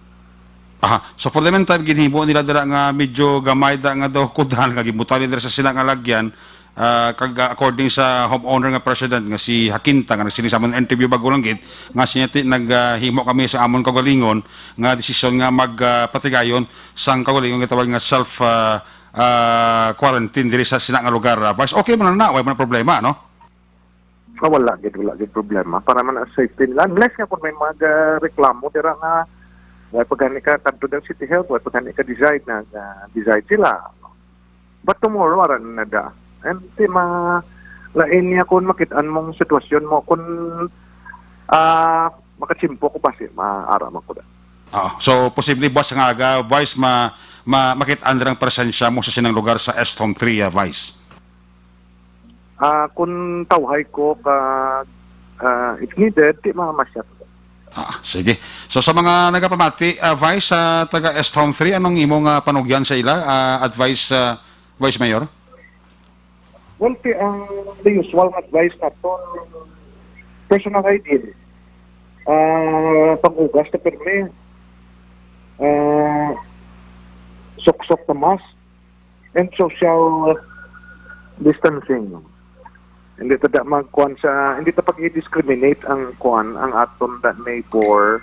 Aha. So for the meantime, ginhimo nila dira nga medyo gamay da nga daw kudahan nga gibutan nila sa sila nga lagyan. Ah, kag, ah, according sa homeowner nga president nga si Jacinta, nga nagsiling sa amon interview bago lang gid, nga siya ti nag, ah, himo kami sa amon kaugalingon nga desisyon nga mag, ah, patigayon sang kaugalingon nga tawag nga self, ah, ah, quarantine diri sa sina nga lugar, ah, Vice. Okay man na, wala man problema, no? Ah, wala gid, wala gid problema. Para man ang safety nila. Unless nga kung may mga reklamo dira nga, wala pa gani ka kadto ng City Health, wala pa gani ka decide na, na decide sila. But tomorrow, aran na da. And ti ma-, lain niya kung makit-an mong sitwasyon mo, kung, ah, makatsimpo ko ba si, maara man ko da. Ah, so, posible buwas nga aga, Vice, ma-, ma-, makit-an dirang presensya mo sa sinang lugar sa Estom three, ah, Vice? Ah, kung tawhay ko ka, ah, if needed, ti mamasyat. Ah, sige. So, sa mga nagapamati, ah, Vice, sa taga East Home three, anong imong, ah, panugyan sa ila, ah, advice, ah, Vice Mayor? Well, ti-, ang the usual nga advice naton, personal hygiene. Ah, panghugas na pirmi. Ah, suksok na mask. And social distancing. Hindi ta da magkuan sa, hindi ta pag-i-discriminate ang kuan, ang aton da neighbor.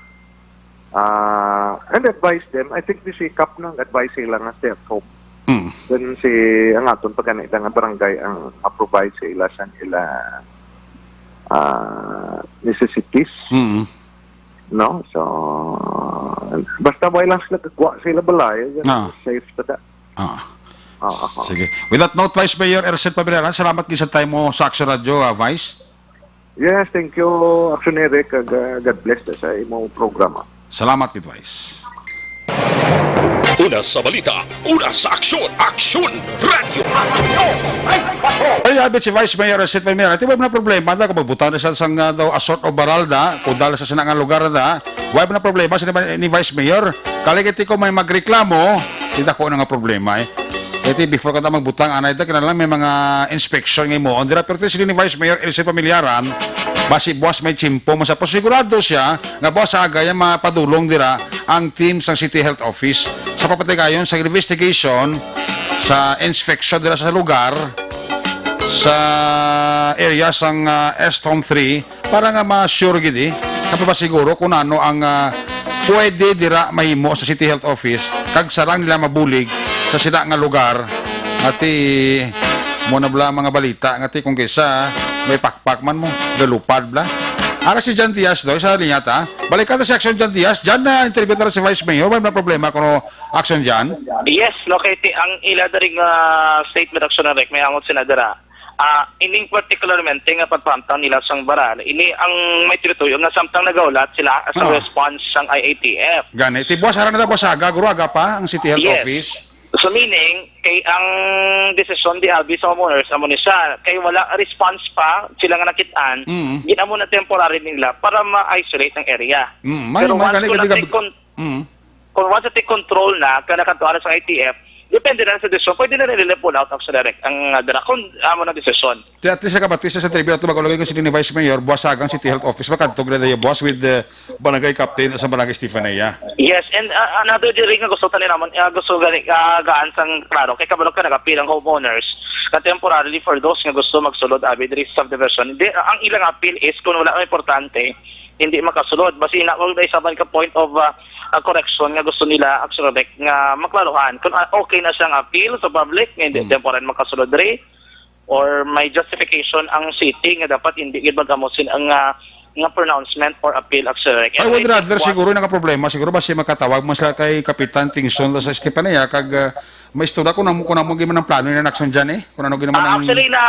Ah, and advise them. I think this week up nang advice sila nga stay at home. Mm. Then si, ang aton pa gani nga barangay ang ma-provide sa ila sa ila, ah, necessities. Mm. No? So, basta wala lang sila kagwa sa ila balay, Ah. safe ta da. Ah. Ah, ah, ah. Sige. With that note, Vice Mayor Ercet Pamilaran, salamat gid sa time mo sa Action Radio, ah, Vice. Yes, thank you, Action Eric, kag, ah, God bless sa imong programa. Salamat gid, Vice. Una sa balita, una sa aksyon, Aksyon Radio. Ay, abit si Vice Mayor Ercet Pamilaran. Di ba na problema na kung magbutang na siya sang, ah, daw assault o baral da, kung dala sa sinang lugar da, Wa man na problema sini ni Vice Mayor. Kali kiti ko may magreklamo, kita ko na nga problema eh. Kaya ti before ka ta magbutang anay ta, kinahanglan may mga inspection nga imo. Dira, pero ti sini ni Vice Mayor Elsie Pamilyaran, basi buwas may tiyempo man sa, pero sigurado siya nga buwas sa aga yan mapadulong dira ang team sang City Health Office sa papatigayon sa investigation, sa inspection dira sa lugar, sa area sang, ah, East Home three, para nga ma-sure gid, eh, kag mapasiguro kung ano ang, ah, pwede dira mahimo sa City Health Office, kag sarang nila mabulig sa sila nga lugar. Ati, mo na bala mga balita, nga ti kung kisa, may pakpak man mo, galupad bala. Ara si Jan Diaz, do, sa linya ta. Balikan ta si Action Jan Diaz. Jan, na interview ta si Vice Mayor, may mga problema kuno Action Jan. Yes, no, kay ti-, ang ila diri nga statement, Action Rek, may angot sila dira. Ah, ining particularmente nga pagpahamtang nila sang baral, ini ang may tinutuyo nga samtang nagaulat sila sa Ah. response sang I A T F. Gani, ti buwas ara na ta, buwas aga, guro, aga pa ang City Health Yes. Office. So meaning, kay ang desisyon di abi sa homeowners, amo ni siya, kay wala response pa sila nga nakit-an, Mm. gin-amo na temporary nila para ma-isolate ang area. Mm, may, Pero may once gani, ko gani, na-take gani. con-, Mm. Kung once ti control na, kaya nakatuan sa I T F, depende na sa desisyon. Pwede na nila pull out ang Solerec, ang, ah, dira, kung amo na desisyon. Ti at least sa kabati sa tribunal, ito mag-ulagay ko sila ni Vice Mayor, buwas sa agang City Health Office, makadtog na tayo, boss, with the barangay captain sa barangay Stefania. Yes, and, ah, another diri nga gusto tani naman, ah, gusto gani, ah, gaan sang klaro, kay kabalo ka nagapil ang homeowners na temporarily for those nga gusto magsulod abi diri sa subdivision. Di, ang ilang appeal is kung wala ang importante, hindi makasulod. Basi na, wala isa man ka point of, ah, ah, correction nga gusto nila, actually, nga maklaruhan. Kung, ah, okay na siyang appeal sa public, nga hindi Mm. temporary makasulod diri, or may justification ang city nga dapat hindi gid mag-amo sin ang, ah, nga pronouncement or appeal, actually. I would rather siguro nakaproblema, siguro basi makatawag mo sila kay Kapitan Tingson sa Stefania, kag, ah, may istorya kung amo, kung amo gid man ang plano nila Action Jan, eh. Kung ano gid man Ah, ang actually, na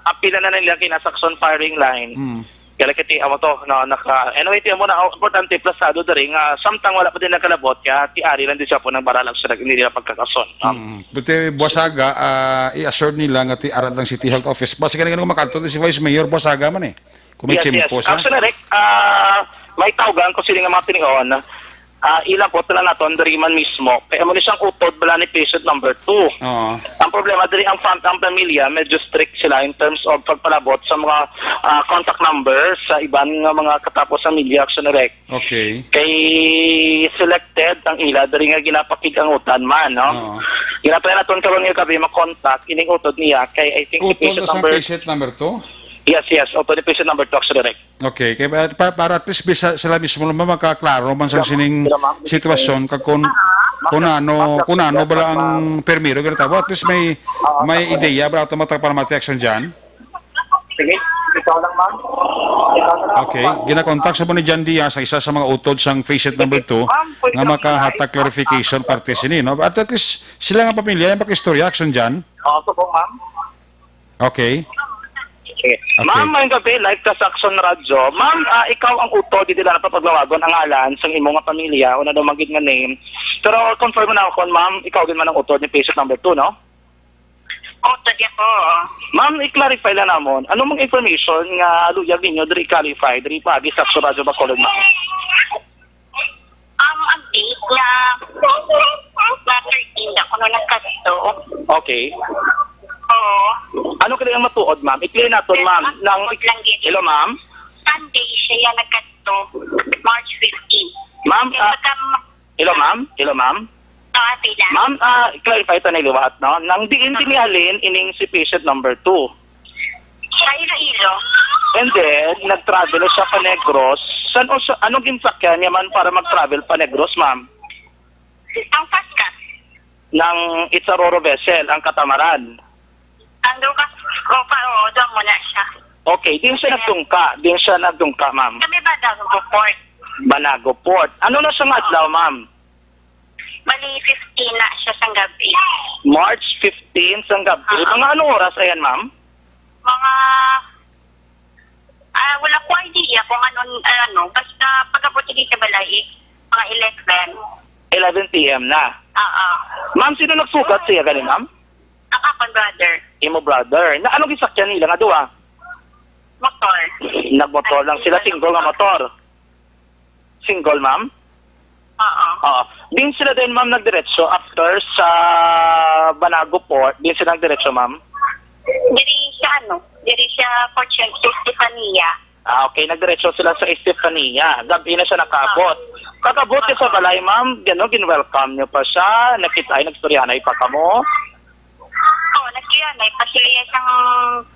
apila na nila kay nasa Action firing line. Mm. Kaya kiti amo to, no, naka, anyway, ti amo na, oh, importante, plasado diri nga, samtang wala pa din nagkalabot, kaya ti ari lang din siya po ng baralak sa nag-, hindi nila pagkakason, no? Mm. Buti, buwasaga, ah, i-assure nila nga ti arat ng City Health Office. Basta ka na makadto si Vice Mayor, buwasaga man eh. Kung may Yes, yes. tiyempo siya. Actually, Rick, ah, may tawgan ko sila nga mga tinion, ah, ilang po na naton, diri man mismo. Kaya mo ni siyang utod, bala ni patient number two. Oo. Ang problema diri, ang fam-, ang pamilya, medyo strict sila in terms of pagpalabot sa mga, ah, contact number sa iban nga mga katapos sa media, Action Rec. Okay. Kay selected ang ila, diri nga ginapakig ang utan man, no? Oo. Ginatry naton karon nga gabi makontak, ining utod niya, kay I think si Utod patient sa number patient number two? Yes, yes. Utod ni patient number two, Action Rec. Okay, kay pa, pa, para at least bisa sila mismo lang makaklaro man sa Sila, sining sila, ma'am. Sitwasyon kag kun, Ah, kun ano, ma'am, kun ano ma'am, bala ang ma'am. Primero ginatabo, at least may, Oo, may ma'am. Ideya bala automatic para mati action diyan. Sige, ikaw lang, ma'am. Ikaw na lang, Okay, ma'am. Ginakontak sa mo ni Jan Diaz, sa isa sa mga utod sang patient Sige, number two, ma'am, pwede nga lang, ma'am. Makahatag clarification parte sini, no? At, at least sila nga pamilya yung pakistorya action diyan. Oo, so po, ma'am. Okay. Sige. Okay. Ma'am, maayong gabi, live ka sa Action Radyo. Ma'am, ah, ikaw ang utod, di nila napapaglawagon ang ngalan sang imo nga pamilya, una daw manggid nga name. Pero confirm na ako, ma'am, ikaw din man ang utod ni patient number two, no? Oto di ako. Ma'am, i-clarify lang namon. Ano mang information nga luyag ninyo diri i-clarify diri paagi sa Radyo Bacolod, ma'am? Um, ang date na, na thirteen na kuno nagkadto. Okay. Oo. Ano kaya ang matuod, ma'am? I-clear naton, ma'am. Ang Nang, tuod lang gid. Hello, ma'am? Sunday siya nagkadto, March fifteen. Ma'am, Kaya ah, pagka ma- hello, ma'am? Hello, ma'am? Ah, pila? Ma'am, ah, clarify ta na liwat, no? Nang diin din halin ining si patient number two? Sa Iloilo. And then, nag-travel siya pa Negros. San o sa, anong ginsakyan niya man para mag-travel pa Negros, ma'am? Ang Pascas. Nang It's a Roro vessel, ang katamaran. Ang Lucas, o pa, oo, doon muna siya. Okay, din siya Ayan. nagtungka, din siya nagtungka, ma'am. Kami ba daw sa port? Banago Port. Ano na siya nga adlaw, ma'am? Bali, fifteen na siya sang gabi. March fifteen sang gabi. Ah. Mga anong oras ayan, ma'am? Mga, ah, wala ko idea kung anong, ah, ano, basta pag-abot dito sa balay, eh, mga eleven. Eleven p m na. Oo. Ma'am, sino nagsugat siya gani, ma'am? Ang akon brother. Imo brother. Na anong gisakyan nila nga duha? Motor. Nagmotor lang sila, single nga motor. Single, ma'am? Oo. Oo. Din sila din, ma'am, nagdiretso after sa Banago Port. Din sila nagdiretso, ma'am? Diri sa ano? Diri sa Fortune Estefania. Ah, okay. Nagdiretso sila sa Estefania. Gabi na siya nakabot. Pag-abot niya sa balay, ma'am, gano, gin-welcome niyo pa siya? Nakita ay, nagstoryahanay pa kamo? Oo, nagkiyanay pa sila sang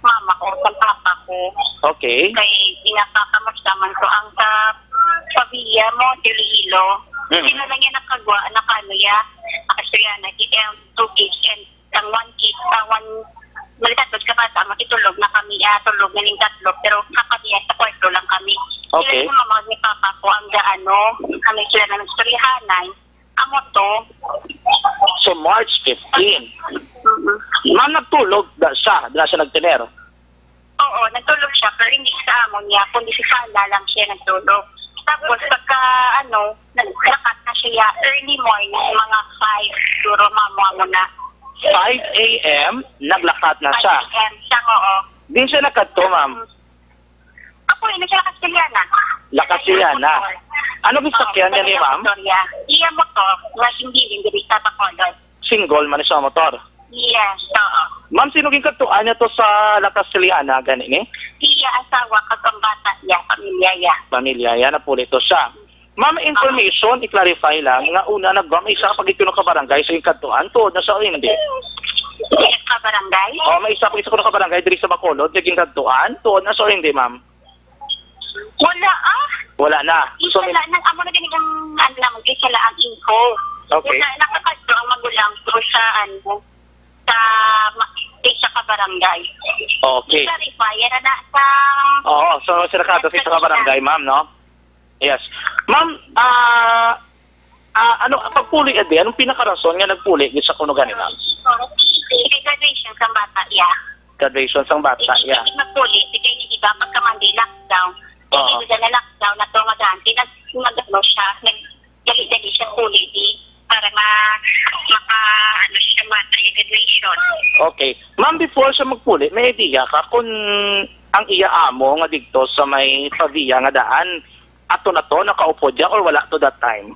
mama ko, sang papa ko. Okay. Kay ginapakamusta man ko ang sa pamilya mo, Iloilo. Mm. Sino lang yan nakagwa, nakano ya, nakastoryahanay, um, two kids and ang one kid, ah, one, bali tatlo ka bata, makitulog na kami, ah, tulog na ning tatlo, pero nakamiya sa kwarto lang kami. Okay. Sila ni mama ni papa ko ang gaano, kami sila na nagstoryahanay. Amo to. So, March fifteen. Mm-mm. Ma'am, nagtulog da siya, da siya nagtener? Oo, nagtulog siya, pero hindi sa amo niya, kundi sa sala lang siya nagtulog. Tapos, pagka, ano, naglakat na siya, early morning, mga five, siguro, mamo, amo na. Five a m, naglakat na siya. Five a m siya, oo. Di siya nakadto, ma'am? Mm. Ako, eh, nasa La Castellana. La Castellana. Ano gisakyan niya ni ma'am? Motor, yeah. Iya motor, nga hindi din diri sa Bacolod. Single man siya motor? Yes, oo. Ma'am, sino ginkadtuan niya to sa La Castellana, gani ni? Iya asawa kag ang bata, iya pamilya, iya. Pamilya, iya, napuli to siya. Ma'am, information, i-clarify lang, nga una nagwa may isa pa gid kuno ka barangay sa ginkadtuan, tuod na siya o hindi? Yes, ka barangay? Oh, may isa pa gid kuno ka barangay diri sa Bacolod, sa ginkadtuan, tuod na siya o hindi, ma'am? Wala, ah. Wala na. So, isa may la, nang amo na gani ang, ano naman, isa la ang info. Okay. Wala, nakakadto ang magulang ko sa, ano, sa ma-, isa ka barangay. Okay. I-clarify, yan na sa Oo, so, sila ka, sa isa ka barangay, ma'am, no? Yes. Ma'am, ah, ah, ano, pagpuli, edi, anong pinakarason nga nagpuli gid sa kuno gani, ma'am? Kay graduation sang bata, iya. Graduation sang bata, iya. Hindi magpuli, di kay di ba, pagka Monday, lockdown. Oo. Hindi na lockdown na to, madante, nag-, nag-, ano siya, nag-, dali-dali siya puli, di, para ma-, maka, ano siya, mata, graduation. Okay. Ma'am, before siya magpuli, may idea ka kung ang iya amo nga dito sa may Pavia nga daan, ato na to, nakaupod ya or wala to that time?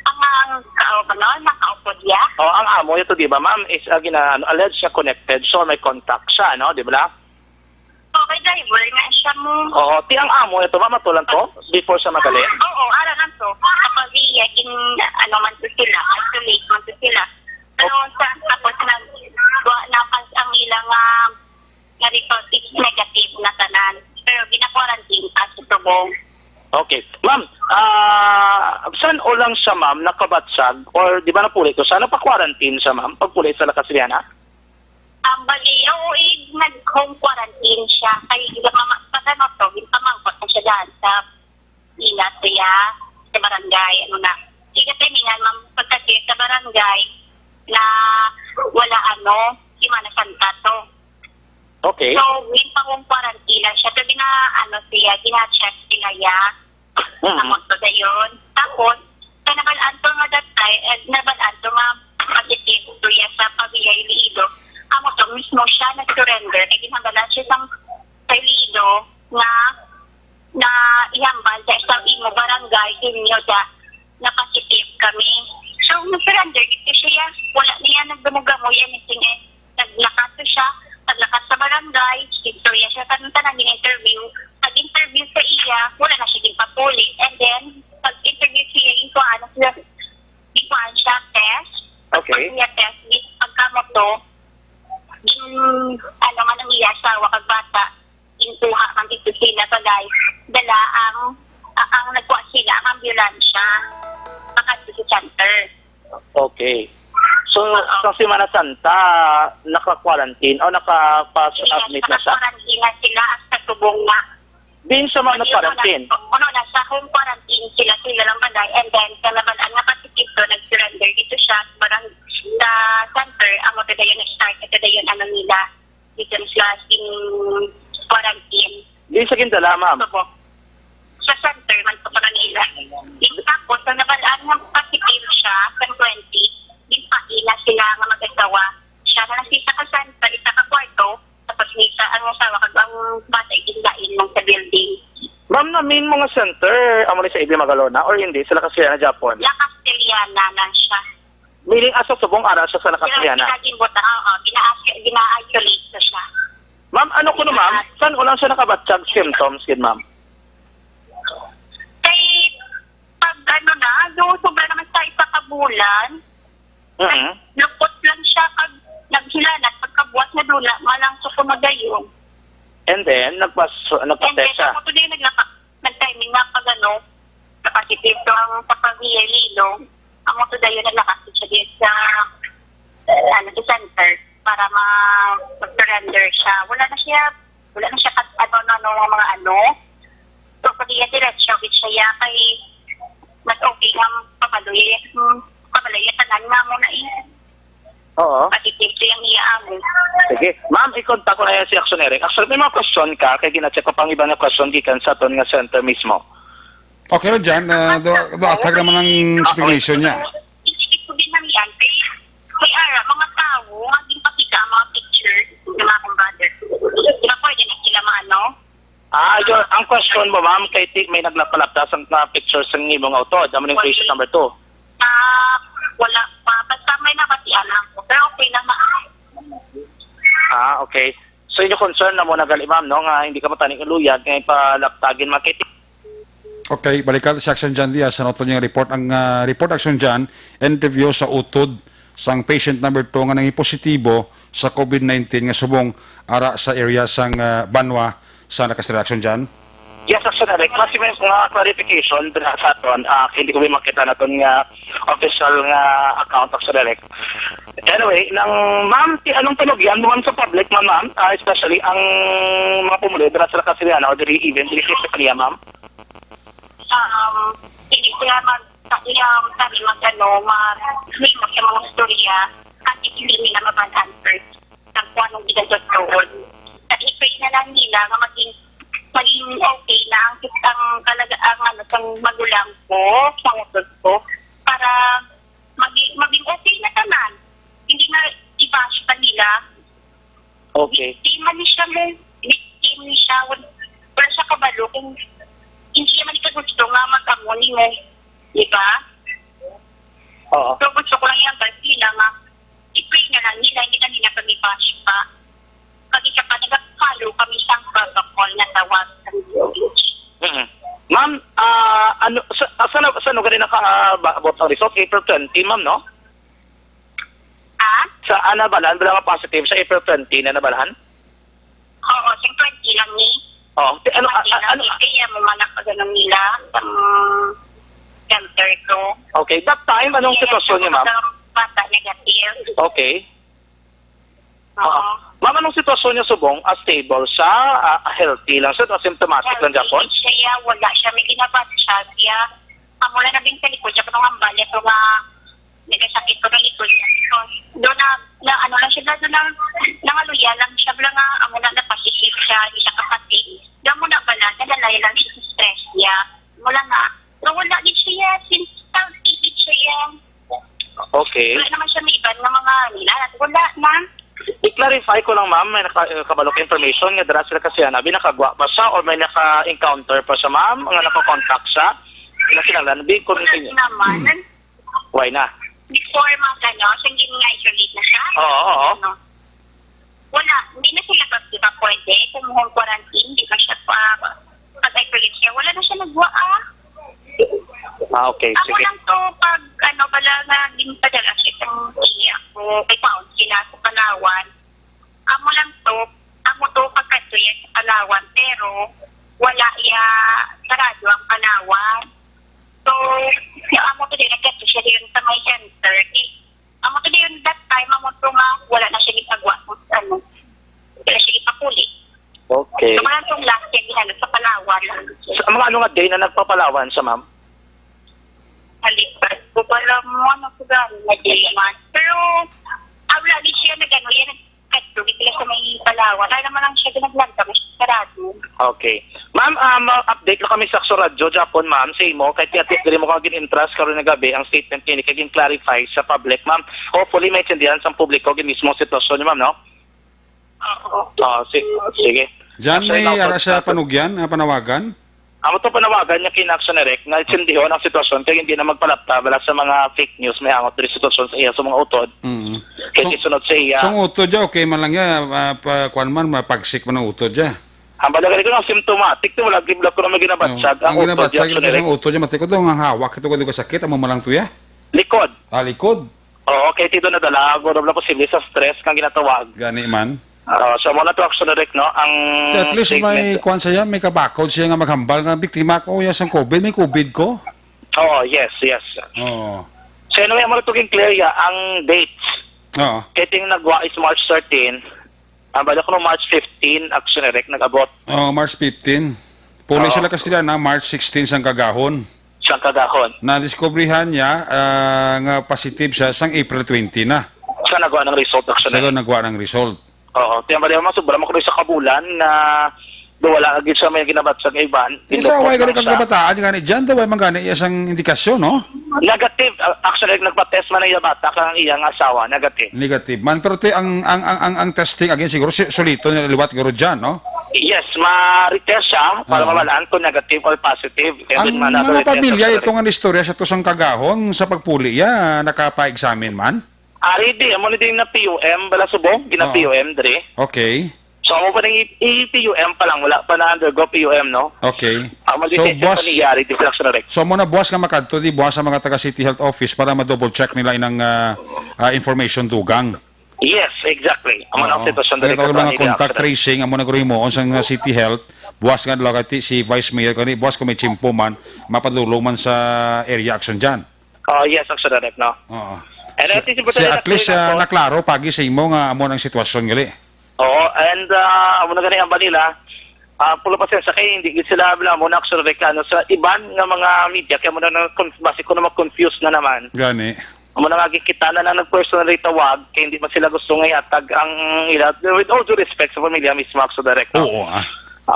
Ang, ang kao-, ano, nakaupod ya? Oh, ang amo ito, di ba, ma'am, is, ah, gina-, ano, alleged siya connected. So, may contact siya, no? Di ba? Oh, may driver nga siya mo. Oo, ti ang amo ito, ma'am, ato lang to? Before siya magali? Oo, ara lang to. Kapag iya, gin-, ano man to sila, isolate man to sila. Pero sa, tapos nag-, wa na pas ang ilang, ah, nga result is negative na tanan. Pero gina-quarantine pa sa subong. Okay. Ma'am, ah, san-o lang siya, ma'am, nakabatsag? Or di ba napuli to siya? Napa-quarantine siya, ma'am, pagpuli sa La Castellana? Ang bali, oo, eh, nag-home quarantine siya. Kay mama, pag ano to, ginpamangkot na siya daan sa ila siya sa barangay, ano na. Di ka tiningan, ma'am, pagka siya sa barangay na wala, ano, Semana Santa to. Okay. So, ginpa-home quarantine na siya. So, gina-, ano siya, gina-check sila ya. Mm. Tapos, so, dayon. Tapos, sa nabalaan to nga that time, eh, nabalaan to nga positive istorya sa pamilya Iloilo. Amo to mismo siya nag-surrender kay ginhambal na siya sa, sa Iloilo nga na ihambal sa isang imo barangay inyo da na positive kami. So, nag-surrender dito siya. Wala niya nagdumog-amoy anything eh. Naglakas to siya, naglakas sa barangay, istorya siya sa tanan, interview. Pag-interview sa iya, wala na siya ginpapuli. And then, pag-interview siya, ginkuhaan na siya, ginkuhaan siya test. Okay. Niya test, gin-, pagkamot to, gin, ano man ang iya asawa kag bata, ginkuha man dito sila, bagay, dala ang, a-, ang nagkuha sila, ang ambulansya, makadto sa center. Okay. So, sa Semana Santa, naka-quarantine o naka-admit na siya? Naka-quarantine na sila hasta subong na. Diin siya, ma'am, nag-quarantine? Ano, nasa home quarantine sila, sila lang balay. And then, sa nabalaan nga positive to, nag-surrender dito siya sa barang, sa center, amo to dayon, start na to dayon, ano nila, dito sa in quarantine. Diin siya gindala, ma'am? Opo. Sa center man sa Manila. Tapos, ang nabalaan nga positive siya, sa twenty, ginpaila sila nga mag-asawa. Siya na lang sa isa ka center, isa ka kwarto, tapos may isa ang asawa, kag ang bata, iginlain lang sa building. Ma'am, na main mga center, amo ni sa Ibi Magalona, or hindi? Sila kasi na Japon? La Castellana lang siya. Meaning, asa subong ara siya sa La Castellana? Gina-, gina-, oo, gina-, gina-isolate na siya. Ma'am, ano kuno, ma'am? San-o lang siya nakabatyag symptoms gid, ma'am? Kay, pag ano na, do, sobra naman sa isa ka bulan, Mhm. lukot lang siya, pag naghilanat, pagkabuhat na dula, malang sa kumagayon. And then, nagpas And then, nagpa-test siya. Ako to din naglaka, nag-timing nga pag ano, sa positive to ang sa pag-iililo. Amo to dayon naglakas siya din sa, ano, sa center para ma mag-surrender siya. Wala na siya, wala na siya kat ano, ano, ano, mga ano. So, pag iya diretso, gid siya, ya, kay mas okay nga pamaloy, hmm, pamaloy, tanan nga mo na eh. Oo. Positive to yung iya amo. Sige. Ma'am, i-contact ko na yan si Action Eric. Actually, may mga question ka, kay gina-check ko pang iba nga question gikan sa aton nga center mismo. Okay lang dyan. Uh, do, do, atag naman ang explanation niya. Isip ko din lang yan. Kay, kay ara, mga tao, nga din pakita ang mga picture ng akong brother. Di ba pwede na sila maano? Ah, yun. Ang question mo, ma'am, kay ti, may naglapalapta sa mga pictures sa imong auto. Damo yung question number two. Ah, wala pa. Basta may nabatian lang ko. Pero okay lang na. Ah, okay. So, inyo concern na mo na gali, ma'am, no, nga hindi ka mataning uluyag, nga ipalaptagin, makiti. Okay, balikan si Action Jan Diaz sa nautol niyang report. Ang ah, report, Action Jan, interview sa utod sang patient number two nga nangin positibo sa COVID nineteen nga subong ara sa area sang ah, Banwa sa Nakas Action Jan. Yes, Action Eric. Mas may mga clarification dira sa aton. Ah, hindi ko may makita naton nga official nga account, Action Eric. Anyway, nang ma'am, ti anong panugyan mo, ma'am, sa public, ma'am, ma'am? Ah, especially ang mga pumuluyo dira sa Castellana o diri even diri sa Castellana, ma'am? Um, hindi sila mag, um, sabi mag ano, mag, sa mga istorya. Kasi hindi nila maban-an first. Ang kung anong ginagatuon. Sa i-pray na lang nila nga maging, maging okay na ang, ang kalaga, ang ano, sang magulang ko, sa utos ko, para maging, maging okay na tanan. Hindi na i-bash pa nila. Okay. Di man ni siya mo, victim ni siya, wal-, wala siya kabalo kung hindi naman ikagusto nga mag-amo ni mo. Di ba? Oo. So, gusto ko lang yung advice nila nga i-pray na lang nila, hindi na nila kami bash pa. Kag isa pa, nag-follow kami sa protocol na tawag sa D O H. Mm. Ma'am, ah, ano sa sa sa, sa ano gani nakaabot ang result? April twenty, ma'am, no? Ha? Sa ana balan bala nga positive sa April twenty na nabalhan? Oo, sing twenty lang ni. Oh, ti- ano a- a- ano Kaya mo man ang pagano nila, ang center ko. Okay, that time anong sitwasyon niyo, ma'am? Bata negative. Okay. Oo. Ma'am, anong sitwasyon niya subong? Ah, stable siya? Ah, healthy lang siya? Asymptomatic lang gyapon? Siya, wala siya. May ginabat siya. Siya, amo lang na din sa likod. Siya, kung ang bali ko nga, nagasakit ko ng likod. So, doon na, na, ano lang siya, doon na, nangaluya lang siya. Wala nga, amo lang na positive siya. Hindi siya kapatid. Doon mo na pala, nalalaya lang siya sa stress niya. Wala nga. So, wala din siya. Since, healthy din siya. Okay. Wala naman siya may iban nga mga, ano, clarify ko lang, ma'am, may naka-, eh, kabalo ka information nga dira sila kasi, ah, abi nakagwa pa siya or may naka-encounter pa siya, ma'am, nga naka-contact siya? Kinahanglan, bi, kung Wala hindi. Naman. Why na? Before mag-, ano, siya gin-isolate na siya. Oo, oo. Ano? Wala, hindi na sila pag-, di ba pwede? Kung home quarantine, hindi na siya pa, pag-isolate siya. Wala na siya nagwa, ah. Ah, okay, Amo sige. lang to, pag, ano, bala nga, ginpadala siya sa iya. Kung may pound sila sa Palawan, amo lang to, amo to pagkadto yan sa Palawan, pero wala ya sarado ang Palawan. So, ya amo to din, nagkadto siya din sa may center. Eh, amo to din, that time, amo to nga, wala na siya ginagawa kung ano. Wala siya ipakuli. Okay. So, wala tong last year, ginano sa Palawan. Sa mga ano nga day na nagpapalawan siya, ma'am? Halipat ko pala mo, ano ko gani, na day man. Pero, ah, wala din siya nag-ano, yan, nagkadto, di sila sa may Palawan. Ay, naman lang siya, ginaglanta, mas sarado. Okay. Ma'am, ah, ma-update lang kami sa Aksyon Radyo, Japon, ma'am, sa imo, kay tiyatik diri mo ka gin-intras karon nga gabi ang statement kini kay gin-clarify sa public, ma'am. Hopefully, maintindihan sa publiko gid mismo ang sitwasyon niyo, ma'am, no? Oo. Ah, si-, sige. Jan, Sir, may no, ara sa sa panugyan, ah, panawagan? Amo to panawagan niya kay Action Direct nga intindihon ang sitwasyon kay hindi na magpalapta bala sa mga fake news may hangot diri sitwasyon sa iya sa mga utod. Mm. Kay So, isunod sa iya. so ang utod dya, okay man lang ya, ah, pa, kuwan man, mapagsik man ang utod dya. Ang bala gali ko ng symptomatic to, wala gid ko na may ginabatsag. No. Ang Ang utod ginabatsag dya, lang Action sa Direct. utod dya, matikod daw, ang hawak ito, kung sakit, amo man lang to ya. Likod. Ah, likod. Oo, kay tito na dala, guro na posible sa stress nga ginatawag. Gani man. Ah, so, mo na to, Action Direct, no? Ang So, at least statement. may kuwan siya, may kabakod siya nga maghambal nga biktima ko ya sang COVID, may COVID ko. Oo, yes, yes. Oo. So, anyway, mo na to ging clear ya, ang dates. Oo. Kay ting nagwa is March thirteen, ang balik ko no March fifteen, Action Direct, nag-abot. Oo, March fifteen. Puli Oo. sila kasi na March sixteen sang kagahon. Sang kagahon. Nadiskubrihan niya, ah, nga positive siya sang April twenty na. Sa nagwa ng result, Action Sa Direct. nagwa ng result. Oo, tiyan ba di ba, sobra mo kuno sa kabulan na do wala gid siya may ginabatsag nga iban. Isa, Tindog way mo gani lang kang siya. kabataan, gani dyan, do way man gani iya sang indikasyon, no? Negative, uh, actually, nagpa-test man ang iya bata kang iyang asawa, negative. Negative man, pero ti, ang, ang, ang, ang, ang testing, again, siguro, si, sulito na liwat, guro dyan, no? Yes, ma-retest siya para Oo. mabalaan kung negative or positive. Kaya Ang din man, mga ano, retest pamilya, sa ito nga istorya sa tusang kagahon sa pagpuli, ya, nakapa-examine man? Ari di, amo ni din na P U M, bala subong, gina Oo. P U M diri. Okay. So, amo pa ning i-, i-P U M pa lang, wala pa na-undergo P U M, no? Okay. Amo di So, test boss, pa ni Yari, di sila sa direct. so, amo na, boss, nga makadto di, boss, sa mga taga City Health Office para ma-double check nila inang, ah, ah, information dugang. Yes, exactly. Amo na ang Oo. sitwasyon Kaya diri tawag sa mga City contact Health. tracing, amo na guri mo, sa nga City Health, buwas nga adlaw kay si Vice Mayor kani, buwas kung may tiyempo man, mapadulong man sa area action dyan. Oh, yes, ang sa direct, no? Oo. And So, I think si Buto si, na at least, clear na ah, po. naklaro pagi sa imo nga amo ang sitwasyon gali. Oo, and, ah, amo na gani ang Manila. Ah, pulo pasensya kay hindi gid sila bala mo na actually ano sa iban nga mga media kay mo na, na conf-, basi ko na ma-confuse na naman. Gani. Amo na nga gid kita na lang nag-personally tawag kay hindi man sila gusto nga ihatag ang ila, with all due respect sa pamilya mismo, Action Direct, no? Oo, ah.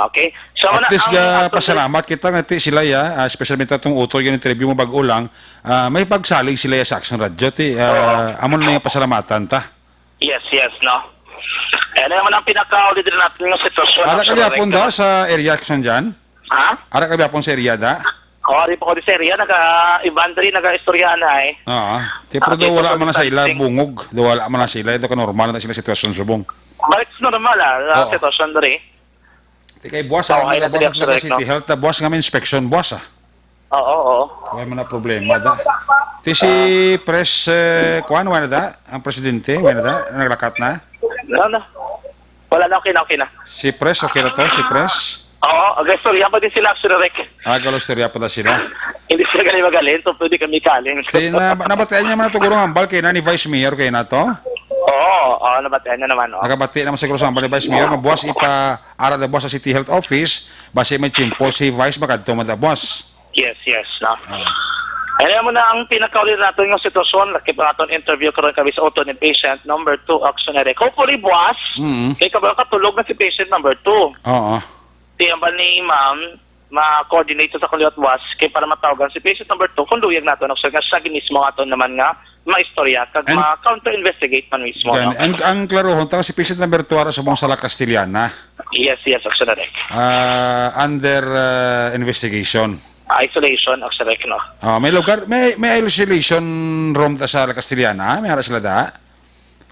Okay. So, At muna, least ang ga, actual pasalamat kita nga ti sila ya, ah, especially ta tong utod nga interview mo bag-o lang, ah, may pagsalig sila ya sa Action Radio ti, ah, Oo. amo na nga pasalamatan ta. Yes, yes, no. Eh, ano naman ang pinakauli din natin ng sitwasyon, Ara Action ka gyapon Direct, daw no? sa area action dyan? Ha? Ara ka gyapon sa area da? Oh, ari pa ko di sa area, naga, iban diri, naga-istorya na eh. Oo. Ti, pero Ah, daw wala dito man sa ila distancing. bungog. Daw wala man sa ila. Ito ka normal na sila sitwasyon subong. Balik sa normal, ah, sa Oo. sitwasyon diri. Ti kay buwas, Oo, ang ay, mga buwas nabigyan sa sa City no? Health, ah, buwas nga may inspection, buwas, ah. Oo, oo. Wala man na problema, da. Ti si Ah. Pres, eh, kuwan, wala da? Ang presidente, wala da? Naglakat na? No, no. Wala na, okay na, okay na. Si Pres, okay na to? Si Pres? Oo, aga-istorya pa din sila, Action Direct. Ah, galo istorya pa da sila. Hindi sila galing magaling, so pwede kami kaling. Ti na, nabatian niya man ito, gurong hambal, kay na ni Vice Mayor, kay na to? Oo, oo, nabatian niya naman, oh. Nakabati naman siguro sa hambal ni Vice Mayor, nga buwas ipa-, ara da buwas sa City Health Office, basi may tiyempo si Vice, makadto man da buwas. Yes, yes, no. Ah. Alam mo na, ang pinakauli nato nga sitwasyon, laki pa naton interview karon kami sa auto ni patient number two, Action Direct. Hopefully, buwas, Mm. kay kabalo katulog na si patient number two. Oo. Ti ang ba ni ma'am, ma-coordinate sa kuliwat buwas, kay para matawagan si patient number two, kung luyag nato, no, so, nga siya gid mismo aton naman nga maistorya, kag And ma-counter-investigate man mismo, Gan-, no? ang, ang klarohon, ta si patient number two ara subong sa La Castellana. Yes, yes, Action Direct. Ah, under, ah, investigation. Isolation, Action Direct, no? Ah, may lugar, may, may isolation room ta sa La Castellana, ah? May ara sila da?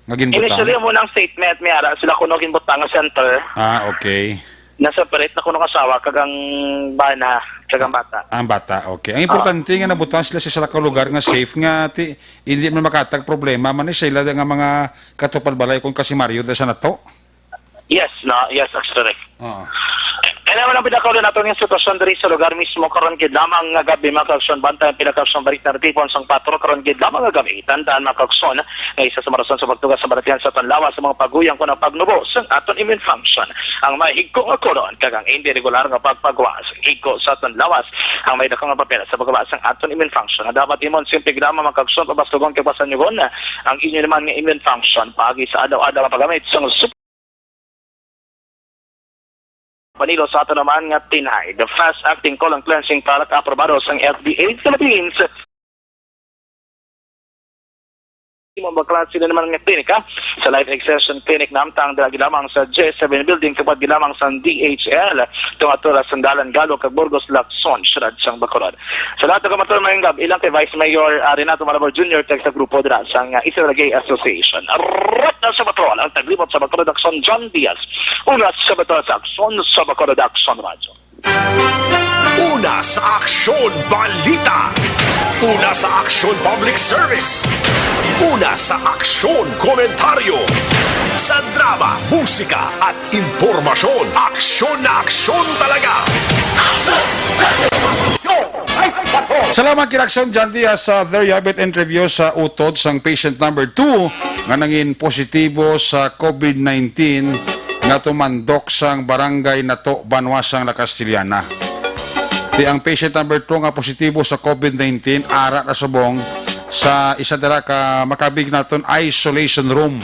Nga ginbutang? Initially, amo nang statement, may ara sila kuno ginbutang nga center. Ah, okay. Na-separate na kuno ang asawa, kag ang bana, kag ang bata. Ang bata, okay. Ang importante nga nabutang sila sa isa ka lugar nga safe, nga ti-, hindi man makatag problema man ni sila nga mga katupad balay kung kasimaryo da sa nato. Yes, no? Yes, that's correct. Oo. Kaya naman ang pinakauna nato nga sitwasyon diri sa lugar mismo karon gid lamang nga gabi, mga kaksyon, bantay ang pinakaksyon balik na tipon sang patro karon gid lamang nga gabi. Tandaan, mga kaksyon, nga isa sa mga rason sa pagtugas sa balatian sa aton lawas sa mga paguyang kuno ang pagnubo sang aton immune function. Ang mahigko nga kulon kag ang hindi regular nga pagpagawas, higko sa aton lawas ang may dako nga papel sa paggawas sang aton immune function. Ang dapat imon simple lamang, mga kaksyon, pabastugon kag pasanyugon ang inyo naman nga immune function paagi sa adlaw-adlaw nga paggamit sang sup-, panilo sa aton naman nga Tinay, the fast-acting colon cleansing product, aprobado sang F D A Philippines. Imo bakla sila naman nga klinika sa Life Extension Clinic na amtang dira gid lamang sa J seven Building, tupad gid lamang sa D H L, tunga-tunga sa Dalan Galo kag Burgos, Lacson, siyudad sang Bacolod. Sa lahat nga mator, mayong gab-i lang kay Vice Mayor, ah, Renato Malabor Junior kag sa grupo dira sang, ah, Isabela Gay Association. Arap na sa Bacolod, ang taglibot sa Bacolod Aksyon, John Diaz. Una sa Bacolod sa Aksyon, sa Bacolod Aksyon Radyo. Una sa Aksyon Balita. Una sa Aksyon Public Service. Una sa Aksyon Komentaryo. Sa drama, musika at impormasyon, aksyon na aksyon talaga. Salamat kay Aksyon John Diaz sa There You Have It interview sa utod sang patient number two nga nangin positibo sa COVID nineteen nga tumandok sang barangay Nato, Banwa sang La Castellana. Ti ang patient number two nga positibo sa COVID nineteen ara na subong sa isa dira ka makabig naton isolation room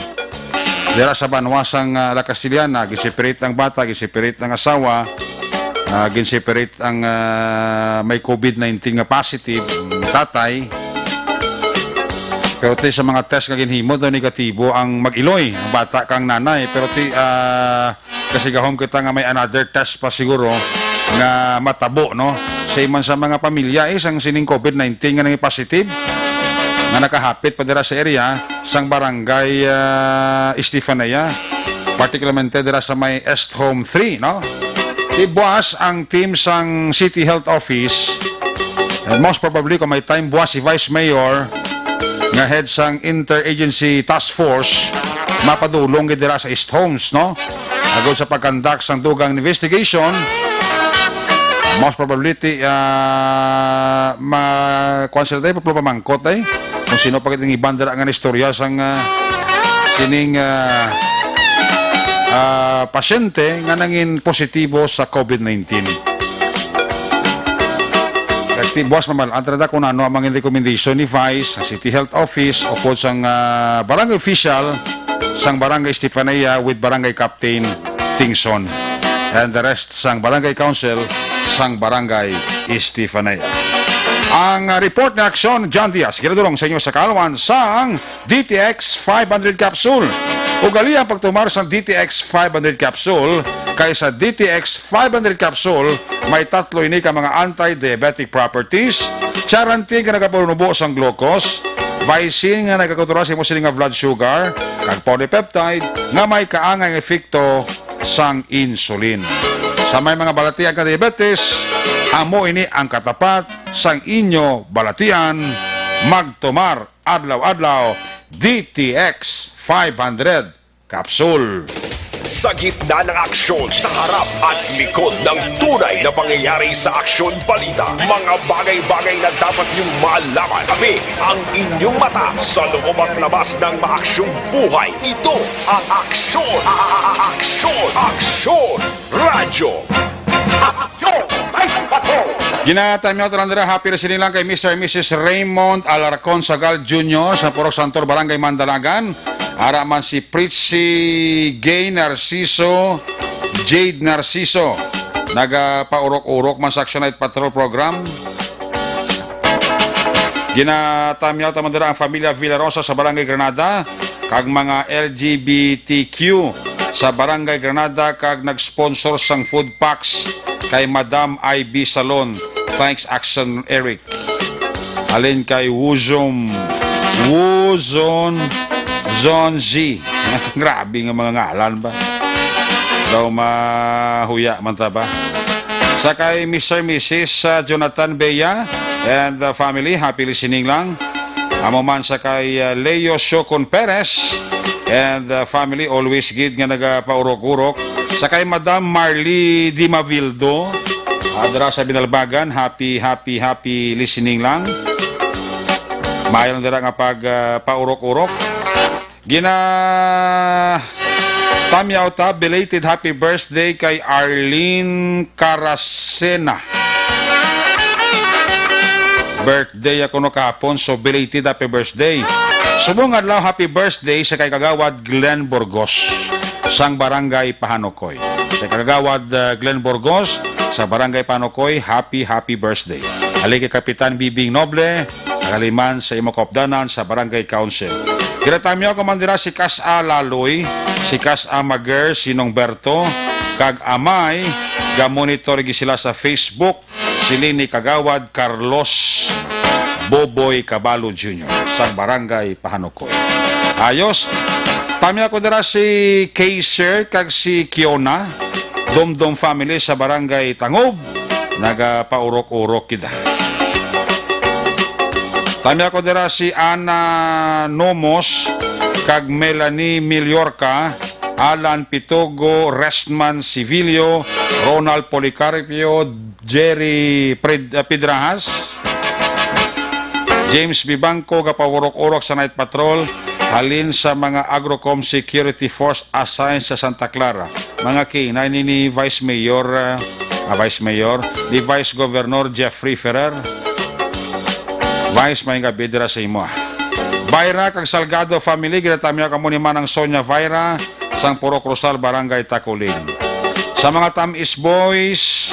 dira sa banwa sang, ah, La Castellana. Gin-separate ang bata, gin-separate ang asawa, ah, gin-separate ang, ah, may COVID nineteen nga positive, ang tatay. Pero ti sa mga test nga ginhimo daw, negatibo ang mag-iloy, ang bata kang nanay. Pero ti, ah, kasi gahom kita nga may another test pa siguro nga matabo, no? Sa iman sa mga pamilya, eh, sang sining COVID nineteen nga nangin positive, nga nakahapit pa dira sa area sang barangay, ah, Estefania, particularmente dira sa may Est Home three, no? Ti buas ang team sang City Health Office, and most probably, kung may time, buas si Vice Mayor nga head sang Interagency Task Force, mapadulong gid dira sa Est Homes, no? Agod sa pag-conduct sang dugang investigation, most probably, ti, ah, ma-, kuwan sila tayo, pamangkot, eh. Kung sino pa gid ang iban dira nga istorya sang, ah, sining, ah, ah, pasyente nga nangin positibo sa COVID nineteen. Kag ti buas, mamal-an ta na kung ano ang mga recommendation ni Vice, ang City Health Office, upod sang, ah, barangay official sang Barangay Estefania with Barangay Captain Tingson, and the rest sang Barangay Council sang Barangay Estefania. Ang, ah, report ni Aksyon John Diaz, ginadulong sa inyo sa kaalaman sang D T X five hundred capsule. Ugali ang pagtumar sang D T X five hundred capsule, kay sa D T X five hundred capsule, may tatlo ini ka mga anti-diabetic properties: charantin nga nagapanubo sang glucose, vicin nga nagakontrolar sa imo siling nga blood sugar, kag polypeptide nga may kaangay nga epekto sang insulin. Sa may mga balatian nga diabetes, amo ini ang katapat sang inyo balatian. Magtumar adlaw-adlaw, D T X five hundred capsule. Sa gitna ng aksyon, sa harap at likod ng tunay na pangyayari sa Aksyon Balita, mga bagay-bagay na dapat niyong malaman. Kami ang inyong mata sa loob at labas ng maaksyong buhay. Ito ang Aksyon, a-, a-, a-, Aksyon, Aksyon Radyo. Gina-time out lang dira, happy listening lang kay Mister and Missus Raymond Alarcon Sagal Junior sa Purok Santor, Barangay Mandalagan. Ara man si Pritzy Gay Narciso, Jade Narciso, nagapaurok-urok man sa Action Night Patrol Program. Ginatamyaw ta man dira ang Familia Villarosa sa Barangay Granada, kag mga L G B T Q sa Barangay Granada, kag nag-sponsor sang food packs kay Madam I B Salon. Thanks, Action Eric. Alin kay Wuzom, Wuzon, Zon Z. Grabe nga mga ngalan ba? Daw mahuya man ta ba? Sa kay Mister Missus, uh, Jonathan Bea and the family, happy listening lang. Amo man sa kay, uh, Leo Siocon Perez and the family, always gid nga nagapaurok-urok. Sa kay Madam Marley Di Mavildo, uh, dira sa Binalbagan, happy, happy, happy listening lang. Maayo lang dira nga pag, uh, paurok-urok. Gina tamyaw ta, belated happy birthday kay Arlene Caracena. Birthday ako no kahapon, so belated happy birthday. Subong adlaw, happy birthday sa kay Kagawad Glenn Burgos sang Barangay Pahanukoy. Sa Kagawad, uh, Glenn Burgos sa Barangay Pahanukoy, happy, happy birthday. Ali kay Kapitan Bibing Noble, Nagaliman sa imo kaupdanan sa Barangay Council. Ginatamyaw ko man dira si Kas-a Laloy, si Kas-a Mager, si Nongberto, kag Amay, ga-monitor gi sila sa Facebook, siling ni Kagawad Carlos Boboy Cabalo Junior, sang Barangay Pahanukoy. Ayos, tamyaw ko dira si Kaiser kag si Kiona, Domdom family sa Barangay Tangob, nagapaurok-urok kita. Tamyaw ko dira si Ana Nomos kag Melanie Miliorca, Alan Pitogo, Resman Civilio, Ronald Policarpio, Jerry Pred-, ah, Pedrajas, James Bibangco, gapaurok-urok sa Night Patrol, halin sa mga Agrocom Security Force assigned sa Santa Clara. Mga kinay ni, ni Vice Mayor, ah, ah, Vice Mayor, ni Vice Governor Jeffrey Ferrer. Vice, may nga bidra sa imo, ah. Vaira kag Salgado family, ginatamyaw kamo ni Manang Sonia Vaira, sang Purok Rosal, Barangay Taculing. Sa mga Tamis Boys,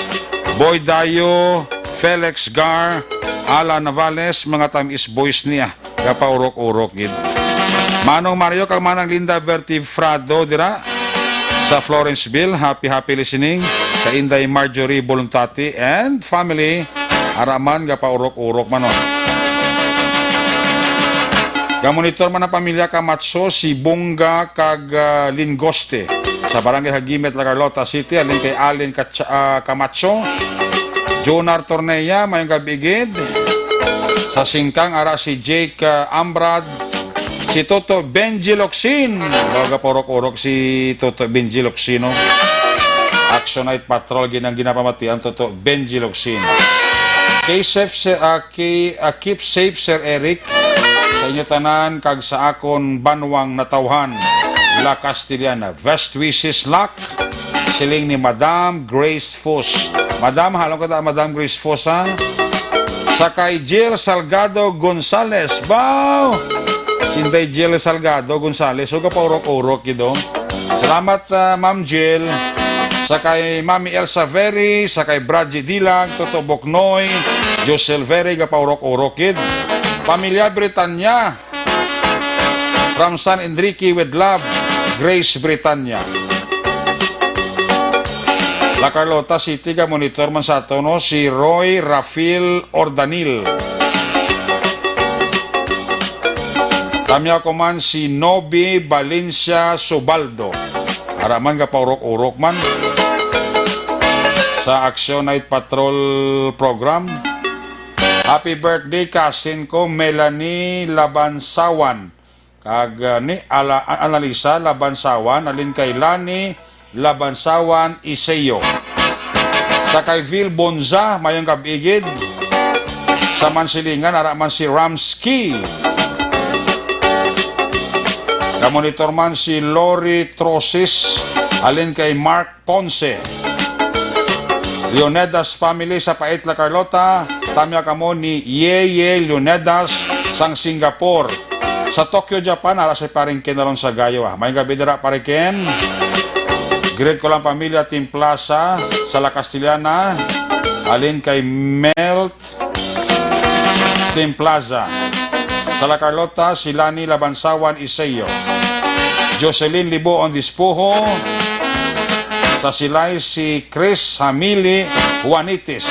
Boy Dayo, Felix Gar, Alan Navales, mga Tamis Boys niya. Gapaurok-urok gid. Manong Mario kag Manang Linda Vertifrado dira sa Florenceville. Happy, happy listening sa Inday Marjorie Boluntati and family. Ara man, gapaurok-urok man, oh. Gamonitor man ang pamilya Camacho, si Bunga kag, ah, Lingoste sa Barangay Hagimet, La Carlota City, alin kay Allen Cacha-, ah, Camacho. Jonar Tornea, mayong gabi gid. Sa Singkang, ara si Jake, ah, Ambrad, si Toto Benji Locsin. Baga purok-urok si Toto Benji Locsin, no? Action Night Patrol, ginang ginapamatian, Toto Benji Locsin. Kay Chef, Sir, ah, kay, ah, keep safe, Sir Eric. Sa inyo tanan, kag sa akon banwang natawhan, La Castellana. Best wishes, Lak. Siling ni Madam Grace Fus. Madam, halong ka ta, Madam Grace Fus, ha? Sa kay Jill Salgado Gonzales. Baw! Sinday Jill Salgado Gonzales. So, gapaurok-urok, gido. Salamat, ah, Ma'am Jill. Sa kay Mami Elsa Very, sa kay Bradji Dilag, Toto Boknoy, Josel Very, gapaurok-urok, gid. Pamilya Britanya, from San Enrique with love, Grace Britanya. La Carlota City, ga-monitor man sa ato, no, si Roy Rafael Ordanil. Tamyaw ko man si Nobi Valencia Subaldo. Ara man, gapaurok-urok man sa Action Night Patrol program. Happy birthday, kasin ko, Melanie Labansawan. Kag, uh, ni Ala-, Analisa Labansawan, alin kay Lani Labansawan Iseo. Sa kay Vil Bonza, mayong gab-i gid. Sa Mansilingan, ara man si Ramski. Kamonitor man si Lori Trosis, alin kay Mark Ponce. Leonedas family sa Pait, La Carlota, tamya kamo ni Yeye Leonedas sang Singapore. Sa Tokyo, Japan, ara si Paring Ken Alon Sagayo, ah. Mayong gab-i dira, Pare Ken. Greet ko lang pamilya Team Plaza sa La Castellana. Alin kay Mel Plaza. Sa La Carlota, si Lani Labansawan Iseo. Jocelyn Liboon Dispuho. Sa Silay, si Chris Hamili Juanitis.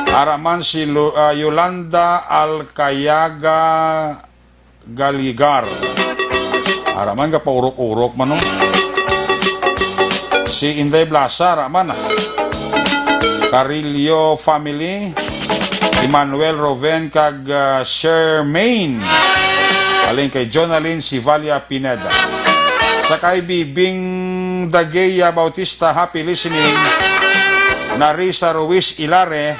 Ara man si Lu-, ah, Yolanda Alcayaga Galigar. Ara man, gapaurok-urok man, no? Si Inday Blasa, ara man, ah. Carrillo family, Emmanuel Roven kag, ah, Shermaine. Halin kay Jonalyn Sivalia Pineda. Sa kay Bibing Dagueya Bautista, happy listening. Narisa Ruiz Ilare,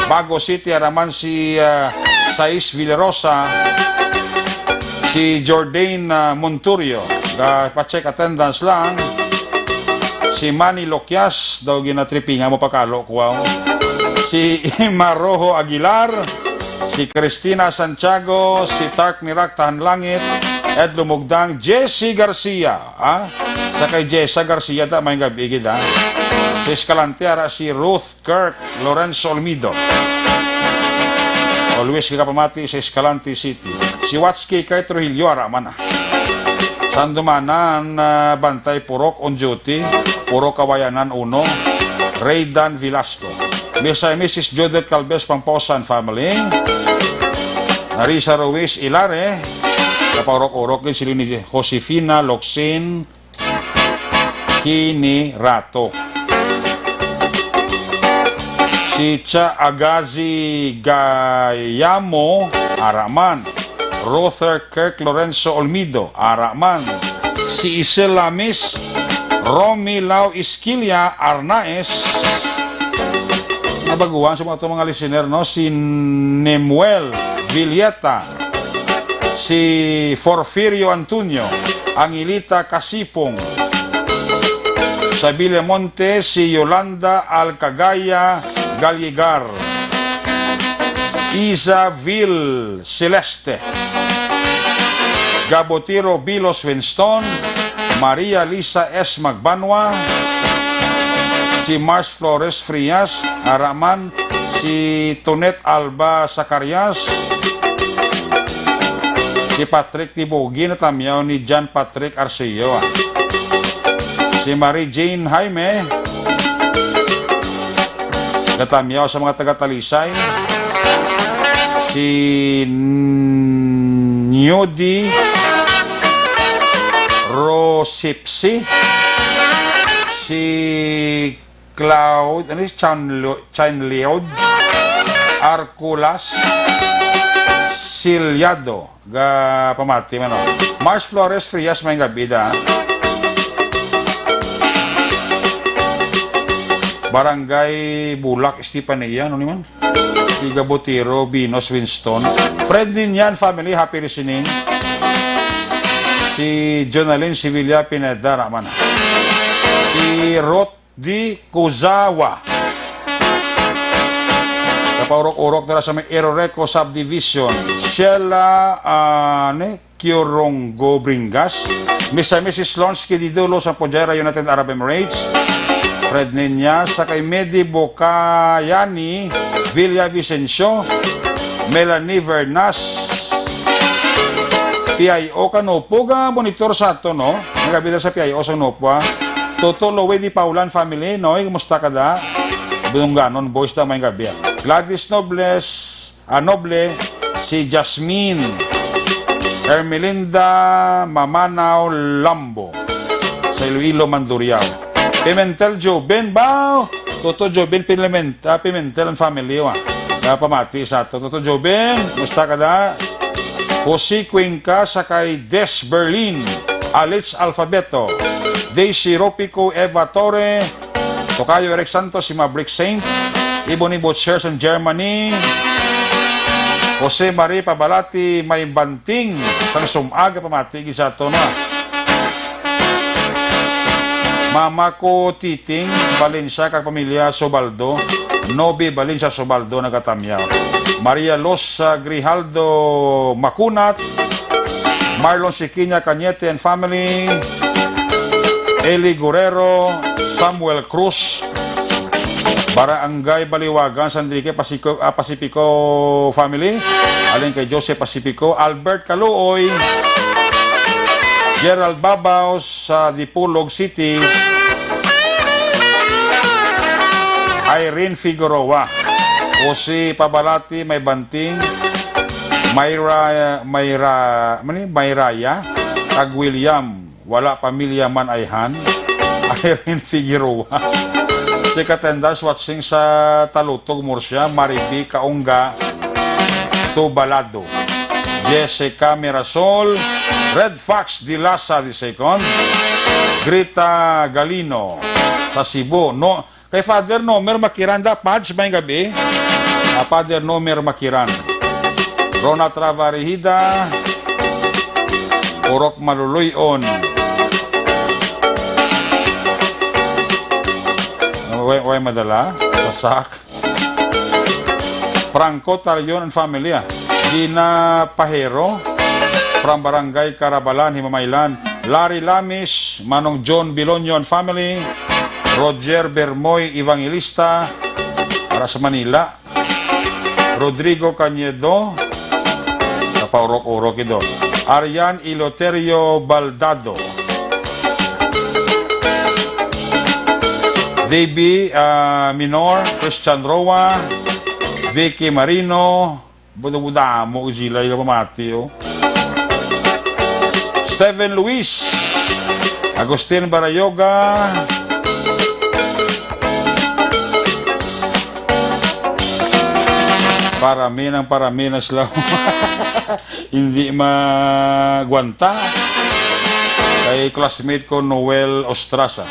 Bago City, ara man si, ah, Sais Villarosa, si Jordan, ah, Monturio, ga pa-check attendance lang. Si Manny Loquias, daw ginatripingan mo pa kalo ko, ah. Si Ima Rojo Aguilar, si Cristina Santiago, si Tark Nirak Tahan Langit, Ed Lumugdang, Jesse Garcia, ah? Sa kay Jessa Garcia, ta, may gabi gid, ah. Si Escalante, ara si Ruth Kirk Lorenzo Olmido. Always ka pamati sa Escalante City. Si Watski kay Trujillo, ara man, ah. Sandumanan, ah, Bantay Purok on duty, Purok Kawayanan uno, Raydan Velasco. Mister and Missus Judith Calves Pamposan family. Narisa Ruiz Ilare, kapaurok-urok din sila ni Josefina Locsin Kinirato. Si Cha Agazi Gayamo, ara man. Ruther Kirk Lorenzo Olmido, ara man. Si Isel Lamis, Romy Lau Isquilia Arnaez. Nabaguan sa mga, itong mga listener, no? Si Nemuel Villeta, si Porfirio Antonio, Angelita Kasipong, sa Villamonte, si Yolanda Alcagaya Gallegar, Isabel Celeste, Gabotiro Bilos Winston, Maria Lisa S. Magbanwa, si Mars Flores Frias, ara man si Tonet Alba Zacarias, si Patrick Tibugi, natamyaw ni John Patrick Arceo, ah. Si Mary Jane Jaime, natamyaw sa mga taga-Talisay. Si Nyudi Rosipsi. Si Cloud, ano, si Chanlo-, Chanleod Arculas Silyado. Ga pamati man, oh. Mars Flores Frias, may gabi da. Barangay Bulak, Estefania, ano ni man? Si Gabotero, Binos, Winston. Fred Ninian family, happy listening. Si Jonalyn Sevilla Pineda, ra man. Si Ruth di Kuzawa. Kapaurok-urok dira sa may Eroreco Subdivision. Sheila, ah, ni Kiorongo Bringas. Mister and Missus Lons Kididulo sa Pujera, United Arab Emirates. Fred Niña, sa kay Medi Bocayani, Villa Vicencio, Melanie Vernas, P I O Canopo, ga monitor sa ato, no? May gabi sa P I O sa Canopo, ah. Toto Lowe di Paulan family, Noy, kumusta ka da? Dungganon Boys da, may gabi, ah. Gladys Nobles, ah, Noble, si Jasmine, Ermelinda Mamanaw Lambo, sa Iloilo, Mandurriao. Pimentel Joven, baw! Toto Joven Pimentel, ah, Pimentel and family, wa. Kaya pamati sa ato. Toto Joven, musta ka da? Jose Cuenca, sa kay Des Berlin, Alex Alfabeto, Daisy Ropico, Eva Torre, Tokayo Eric Santos, si Maverick Saint, Ebony Butcher sa Germany, Jose Marie Pabalati, may banting, sang sumag, pamati, gid sa ato na. Mama ko, Titing Valencia, kag pamilya Sobaldo, Nobi Valencia Sobaldo, nagatamyaw. Maria Los, ah, Grijaldo Makunat, Marlon Siquiña Cañete and family, Eli Guerrero, Samuel Cruz, Barangay Baliwagan, San Enrique, Pasico, ah, Pacifico family. Alin kay Jose Pacifico, Albert Kaluoy, Gerald Babaw sa Dipolog City, Irene Figueroa, Jose Pabalati, May Banting, Myra, Myra, mani, Mayraya, kag William. Wala pamilya man ayhan. Irene Figueroa. Si Katendas watching sa Talutog, Murcia, Maribi Kaungga, Tubalado. Jessica Mirasol, Red Fox Dilasa the second, Grita Galino sa Cebu. No, Kay Father Nomer Makiran da, Pads, may gabi. Ah, Father Nomer Makiran. Rona Travarihida. Purok Maluloy-on. Ah, way, way madala. Sa sak. Franco Talion and family, ah. Gina Pajero from Barangay Carabalan, Himamaylan. Larry Lamis, Manong John Bilonyo and family. Roger Bermoy Evangelista, para sa Manila. Rodrigo Cañedo, sa Paurok-Urok ito. Arian Eloterio Baldado. D B, ah, Minor, Christian Roa, Vicky Marino, buda-buda mo, sila yung pamati, oh. Steven Luis, Agustin Barayoga, parami ng parami na sila. Hindi magwanta. Kay classmate ko, Noel Ostraza.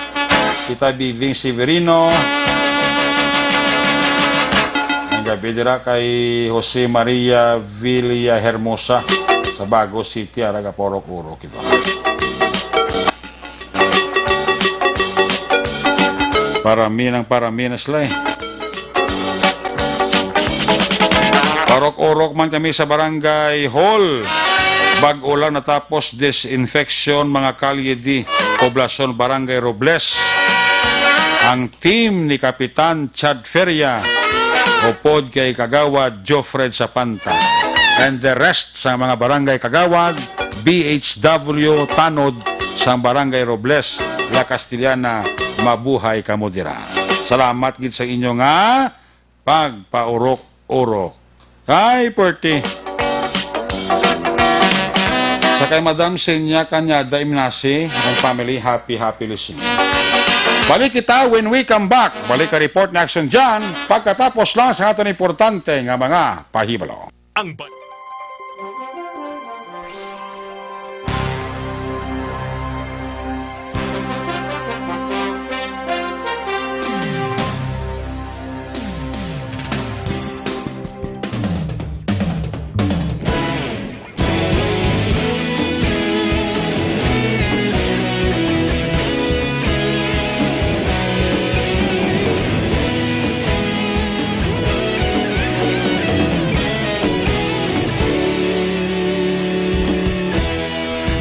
Kita Biving Severino. Ang gabi dira kay Jose Maria Villahermosa sa Bago City, ara ga Purok-Urok ito. Parami ng parami na sila, eh. Purok-Urok man kami sa barangay hall. Bag-o lang natapos disinfection, mga kalye di poblasyon, Barangay Robles. Ang team ni Kapitan Chad Feria, upod kay Kagawad Jofred Sapanta, and the rest sa mga barangay kagawad, B H W, tanod sang Barangay Robles, La Castellana, mabuhay kamo dira. Salamat gid sa inyo nga pagpaurok-urok. Ay, perti. Sa kay Madam Senya Cañada Imnasi, ang family, happy, happy listening. Balik kita when we come back. Balik ka report ni Action John pagkatapos lang sa aton importante nga mga pahibalo. Ang ba-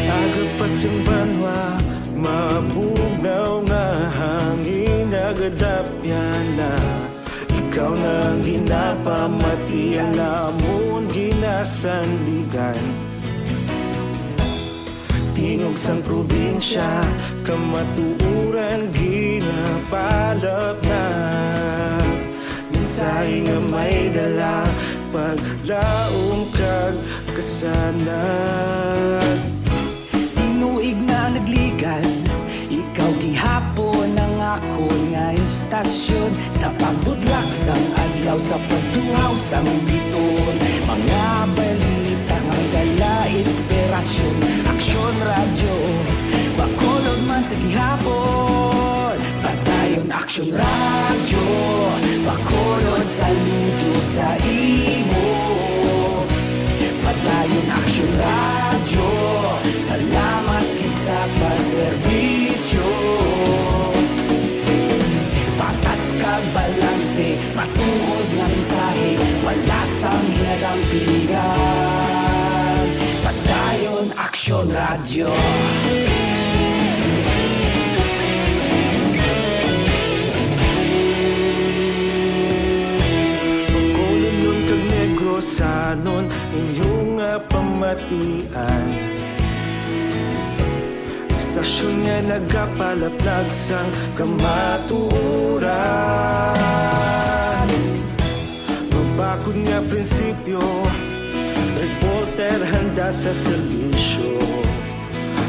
Aga pa sang banwa, mabugnaw nga hangin nagadapyan na. Ikaw na ang ginapamati, ang amon ginasandigan. Tingog sang probinsya, kamatuoran ginapalapnat. Mensahe nga may dala, paglaom kag kasanag. Tinuig na nagligad, ikaw gihapon ang akon nga istasyon. Sa pagbudlak sang adlaw, sa pagtuhaw sang biton, mga balita nga dala inspirasyon. Aksyon Radyo, Bacolod man sa gihapon. Padayon Aksyon Radyo, Bacolod, saludo sa imo. Padayon Aksyon Radyo, salamat gid sa pagserbisyo. Patas kag balanse, matuod nga mensahe, wala sang ginadampigan. Padayon Aksyon Radyo. Atian. Istasyon nga nagapalaplag sang kamatuoran. Mabakod nga prinsipyo, reporter handa sa serbisyo.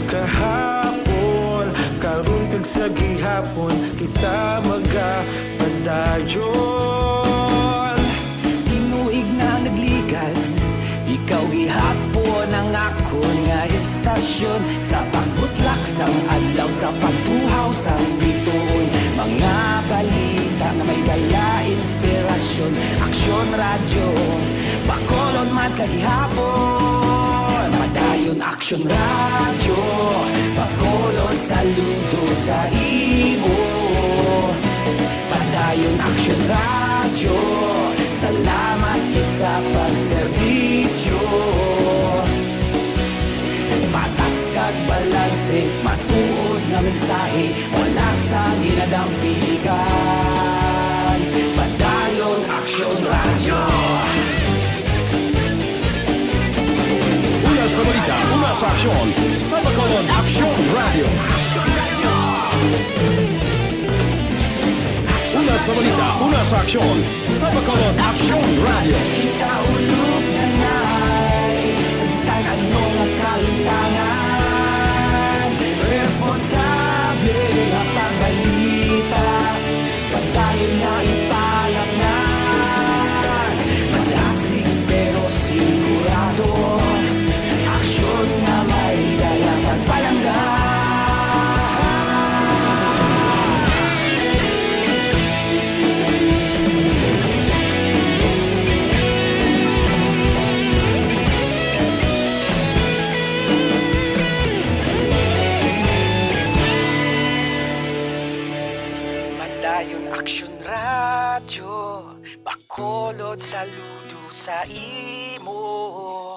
Kahapon, karon kag sa gihapon, kita magapadayon. Tinuig na nagligan, ikaw gihapon ang akon nga istasyon. Sa pagbutlak sang adlaw, sa pagtuhaw sang bituon, mga balita nga may dala inspirasyon. Aksyon Radyo, Bacolod man sa gihapon. Padayon Aksyon Radyo, Bacolod, saludo sa imo. Padayon Aksyon Radyo, salamat gid sa pagserbisyo. Patas kag balanse, matuod nga mensahe, wala sang ginadampigan. Padayon Aksyon Radyo. Una sa balita, una sa aksyon, sa Bacolod Aksyon Radyo. Una sa balita, una sa aksyon, sa Bacolod Aksyon Radyo. Kita ulog na nay, sa bisan ano nga kalimtangan, responsable nga pagbalita. Padayon nga ipalatngan, madasig pero sigurado. Aksyon nga may dala pagpalangga. Padayon Aksyon Radyo, Bacolod, saludo sa imo.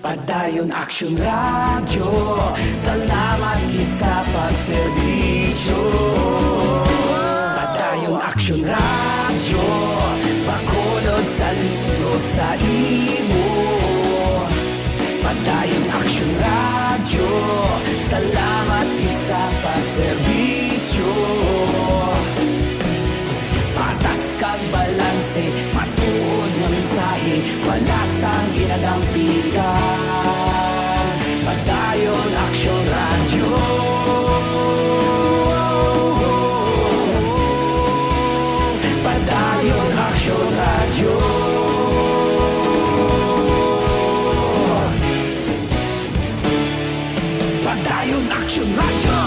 Padayon Aksyon Radyo, salamat gid sa pagserbisyo. Padayon Aksyon Radyo, Bacolod, saludo sa imo. Padayon Aksyon Radyo, salamat gid sa pagserbisyo. Patas kag balanse, matuod nga mensahe, wala sang ginadampigan. Padayon Aksyon Radyo. Padayon Aksyon Radyo. Padayon Aksyon Radyo.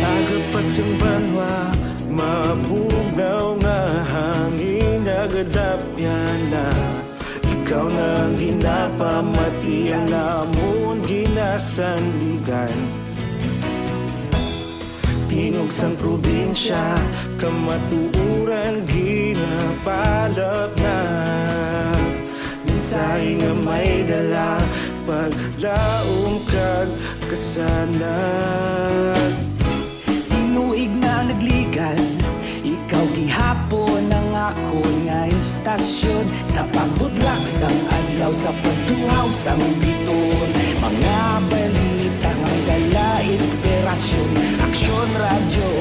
Aga pa sang banwa, mabugnaw nga hangin nagadapyan na. Ikaw na ang ginapamati, ang amon ginasandigan. Tingog sang probinsya, kamatuoran ginapalapnag. Mensahe nga may dala, paglaom kag kasanag. Tinuig na nagligan, ikaw gihapon ang akon nga istasyon. Sa pagbutlak sang adlaw, sa pagtuhaw sang bituon, mga balita nga may dala inspirasyon. Aksyon Radyo,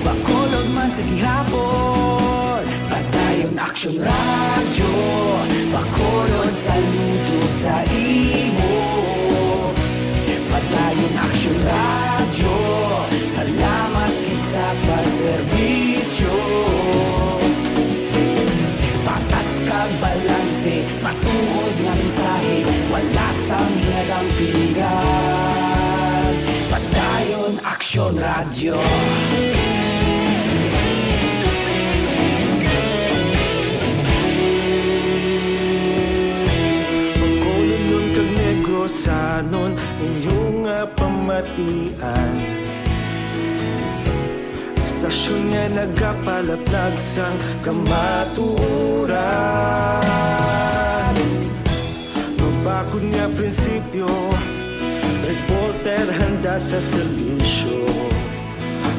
Bacolod man sa gihapon. Padayon Aksyon Radyo, Bacolod, saludo sa imo. Padayon Aksyon Radyo, salamat gid sa pagserbisyo. Patas kag balanse, matuod nga mensahe, wala sang ginadampigan. Padayon Aksyon Radyo. Sanon inyong nga pamatian. Istasyon nga nagapalaplag sang kamatuoran. Mabakod nga prinsipyo, reporter handa sa serbisyo.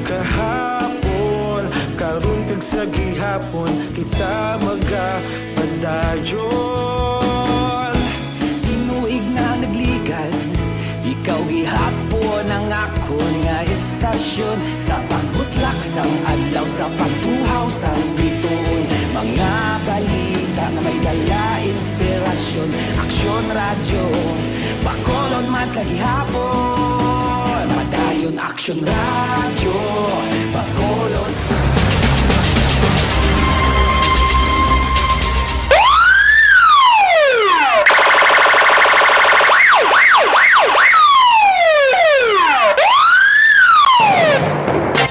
Kahapon, karon kag sa gihapon, kita magapadayon. Tinuig na nagligan, ikaw gihapon ang akon nga istasyon. Sa pagbutlak sang adlaw, sa pagtuhaw sang bituon, mga balita nga may dala inspirasyon. Aksyon Radyo, Bacolod man sa gihapon. Madayon Aksyon Radyo, Bacolod.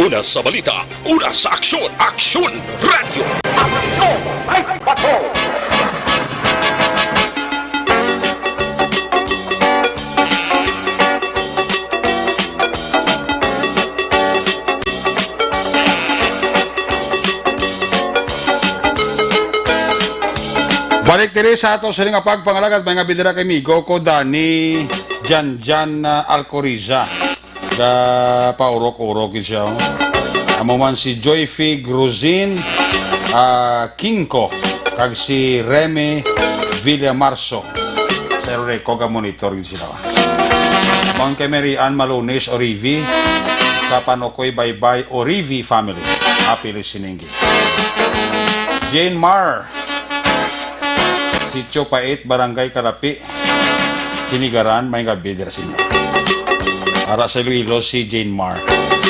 Una sa balita, una sa aksyon, Aksyon Radyo. Aksyon! Ay, bato! Balik diri sa ato sini nga pagpangalagad, may nga bidira kay migo ko, Dani Janjan, ah, Alcoriza. Ga paurok-urok gid siya, oh. Amo man si Joy Fig Rosin, ah, Kingko, kag si Remy Villamarso. Sa Reco ga monitor gid sila. Mount kay Mary Ann Malunis Orivi, sa Panukoy Baybay Orivi family. Happy listening gid. Jane Mar, Sitio Pait, Barangay Karapi, Kinigaran, may nga bidra sa inyo. Para sa Iloilo, si Jane Mar.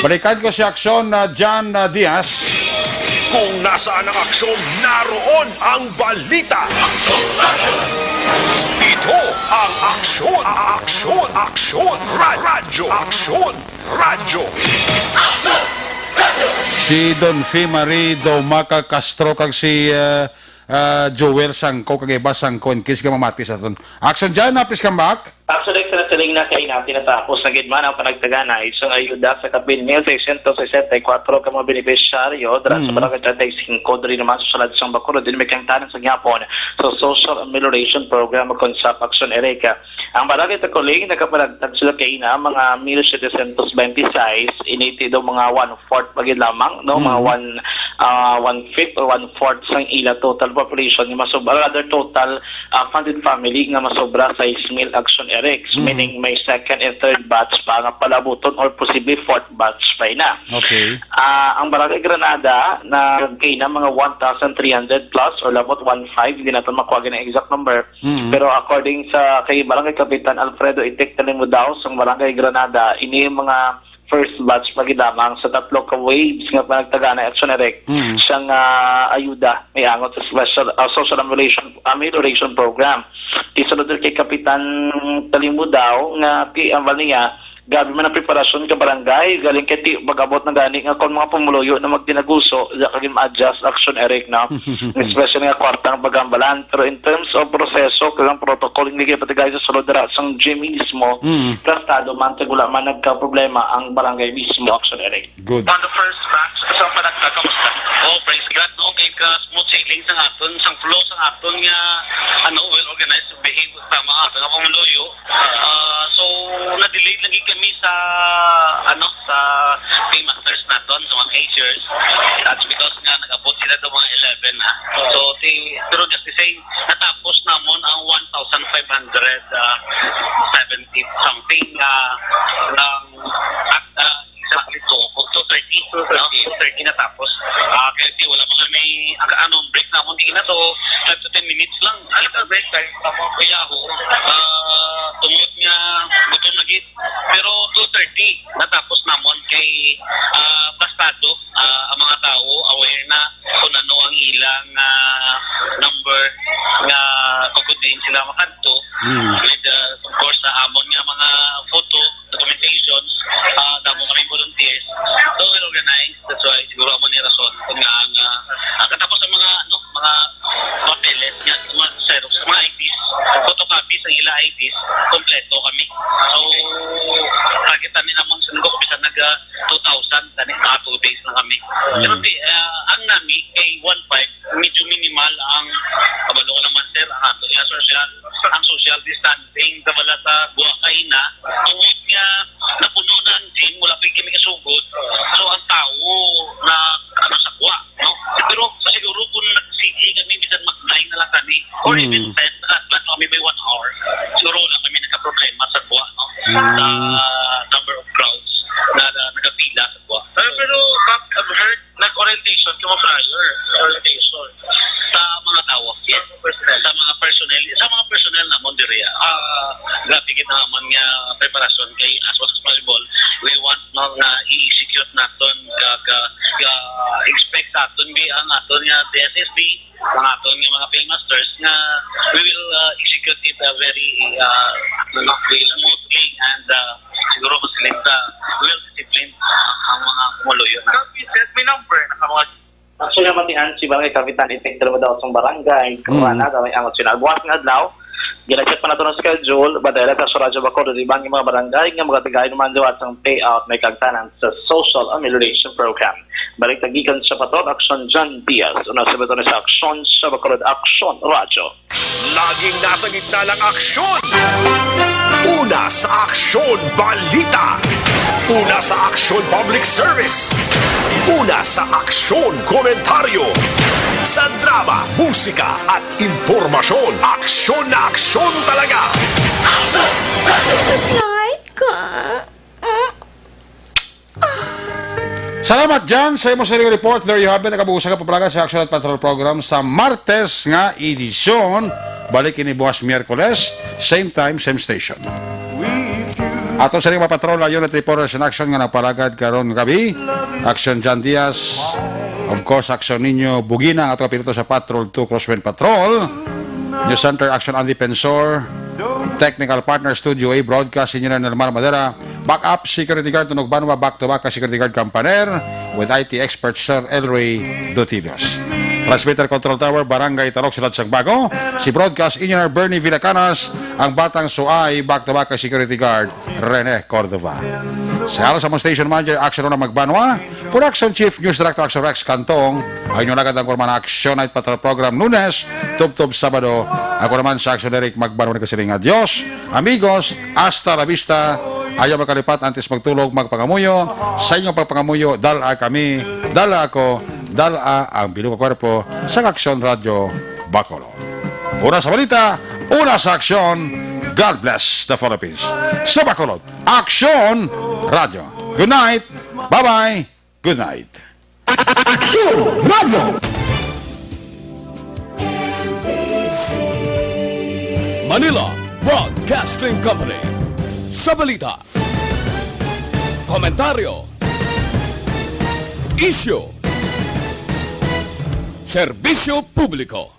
Balikan ko si Aksyon na John, ah, Diaz. Kung nasaan ang aksyon, naroon ang balita. Ito ang Aksyon, Aksyon, Aksyon, Ra- Radyo, Aksyon, Radyo. Si Don Fee Marie Domaca Castro kag si, ah, ah, Joel Sangko kag iba Sangko in case ka mamati sa aton. Aksyon dyan, ah, please come back. Actually, sa nasiling na kay natin, natapos na gid man ang panagtagana sang ayuda sa kapin mil seiscientos sesenta y cuatro ka mga benepisyaryo dira sa Mm. Barangay treinta y cinco, diri naman sa Salad sang Bacolod, din may kahimtanan sa gihapon sa Social Amelioration Program o kon sa Aksyon Eric. Ang Barangay Tacoling, nakapanagtag sila kay na mga mil setecientos veintiseis, initi daw mga one-fourth pa gid lamang, no? Mga Mm. one, ah, one-fifth or one-fourth sang ila total population nga masobra, rather total, ah, funded family nga masobra sais mil Aksyon Erics, Mm. meaning may second and third batch pa nga palabuton or posible fourth batch pa na. Okay. Ah, ang Barangay Granada na kay na mga one thousand three hundred plus or labot one five, hindi natin makuha ang exact number. Mm. Pero according sa kay Barangay Kapitan Alfredo Itik Talimudao sang Barangay Granada, ini yung mga first batch pa gid lamang sa tatlo ka waves nga panagtagana, Action Eric, Mm. siyang, ah, ayuda may angot sa special, ah, social amelioration, amelioration program. Isunod kay Kapitan Talimudao nga ti ang niya, grabe man ang preparasyon ka barangay, galing kay ti pag-abot na gani nga kung mga pumuluyo na magtinaguso, diya kagin ma-adjust, Action Eric, no? Especially nga kwartang pagambalan. Pero in terms of proseso, kag ang protocol, hindi kay pati guys sa sulod dira sang gym mismo, Mm. plastado man, kag wala man nagka-problema ang barangay mismo, Action Eric. Good. On the first batch, sa panagta, kamusta? Oh, praise God, no? Kay ka smooth sailing sa aton, sang flow sa aton nga, ano, well organized, behave, tama, ang mga pumuluyo. Ah, so, na-delay lagi kami sa, ano, sa paymasters naton, sa mga cashiers. That's because nga nag-abot sila sa mga eleven, ha. So, ti, pero just the same, natapos namon ang one thousand five hundred, ah, seventy something, ah, ng, at, ah, exactly two, two thirty, no? Two thirty natapos. Ah, kaya di, wala pa kami, ang, ano, break namon, di na to, five to ten minutes lang. Ay, ka break time, tapos kaya ako, ah, tungod nga gutom na gid. Pero two thirty, natapos namon kay, ah, plastado, ah, ang mga tao, aware na kung ano ang ilang, ah, number nga kung diin sila makadto. Mm. With, ah, of course, sa amon nga mga photo, documentations, ah, damo kami volunteers. So, well organized. That's why, siguro, amo ni rason kung nga ang, ah, ang katapos ang mga, ano, mga papeles nga, mga xerox, mga I Ds, photocopy sa ila I Ds, kompleto Nami. Mm. Pero di, ah, ang nami kay one five, medyo minimal ang, kabalo ko naman, sir, ang ato, yung social, ang social distancing sa bala sa Gwa kaina, tungod nga napuno na ang gym, wala pa kami kasugod. So, ang tawo na, ano, sa Gwa, no? Pero siguro kung nag-C C kami, bisan mag-nine na lang kami, or even Mm. ten, at least kami may one hour. Siguro wala kami nagka-problema sa Gwa, no? Mm. Sa number of crowds na, na nagapila sa Gwa. Ah, pero, Kap, I've heard nag-orientation kamo prior. Orientation. Sa mga tao, yes. Sa mga personnel. Sa mga personnel, sa mga personnel namon diri, ah, grabe gid namon nga preparasyon kay as much as possible, we want, no, nga i-execute naton ka, ka, ka expect sa aton bi ang aton nga D S S B, ang aton nga mga paymasters nga we will, uh, execute it, uh, very, uh, ano, very smoothly and, uh, siguro mas well disciplined ang mga pumuluyo na. Copy, sir. May number na ka mga Actually, matihan si Barangay Kapitan Itik Dalmadaw sa barangay, Mm. Granada, may angot sila. Bukas nga adlaw, gina-check pa nato ang schedule, but dahil sa Radyo Bacolod, di ba ang mga barangay nga magatigayon man liwat sang payout may kagtanan sa social amelioration program. Balik tagikan sa Patrol, Aksyon John Diaz. Una sa Bacolod sa Aksyon sa Bacolod, Aksyon Radyo. Laging nasa gitna ng aksyon. Una sa aksyon, balita. Una sa aksyon, public service. Una sa aksyon, komentaryo. Sa drama, musika, at impormasyon, aksyon na aksyon talaga. Night ka. Salamat, Jan, sa imo sining report. There you have it. Nakabusa ka pagpalaga sa Action at Patrol Program sa Martes nga edisyon. Balik ini bukas Miyerkules, same time, same station. Ato sa mga patrol, ayon at reporters in action nga napalagad karon nga gabi. Action Jan Diaz. Of course, Action Ninyo Bugina, ang ato kapiloto sa Patrol two Crosswind Patrol. News Center, Action Andy Pensor. Technical partner, Studio A, Broadcast Engineer Nelmar Madera. Backup security guard, Tunog Banwa, back to back ka security guard, Kampaner, with I T expert Sir Elroy Dutilios. Transmitter control tower, Barangay Tarok, Siyudad sang Bago. Si broadcast engineer Bernie Villacanas, ang batang suay, back to back ka security guard, Rene Cordova. Sa alas sa station manager, Action Ronald Magbanwa. Production chief, news director, Action Rex Cantong. Ang inyong nagandang kurman, Action Night Patrol Program, Lunes, tubtob Sabado. Ako naman sa Action Eric Magbanwa, nagasiling nga, Dios, amigos, hasta la vista. Ayaw makalipat antes magtulog, magpangamuyo. Sa inyong pagpangamuyo, dala kami, dala ako, dala ang bilog nga kwerpo sa Aksyon Radyo Bacolod. Una sa balita, una sa aksyon. God bless the Philippines. Sa Bacolod, Aksyon Radyo. Good night. Bye-bye. Good night. Aksyon Radyo. Manila Broadcasting Company. Sa balita, komentaryo, isyu, serbisyo publiko.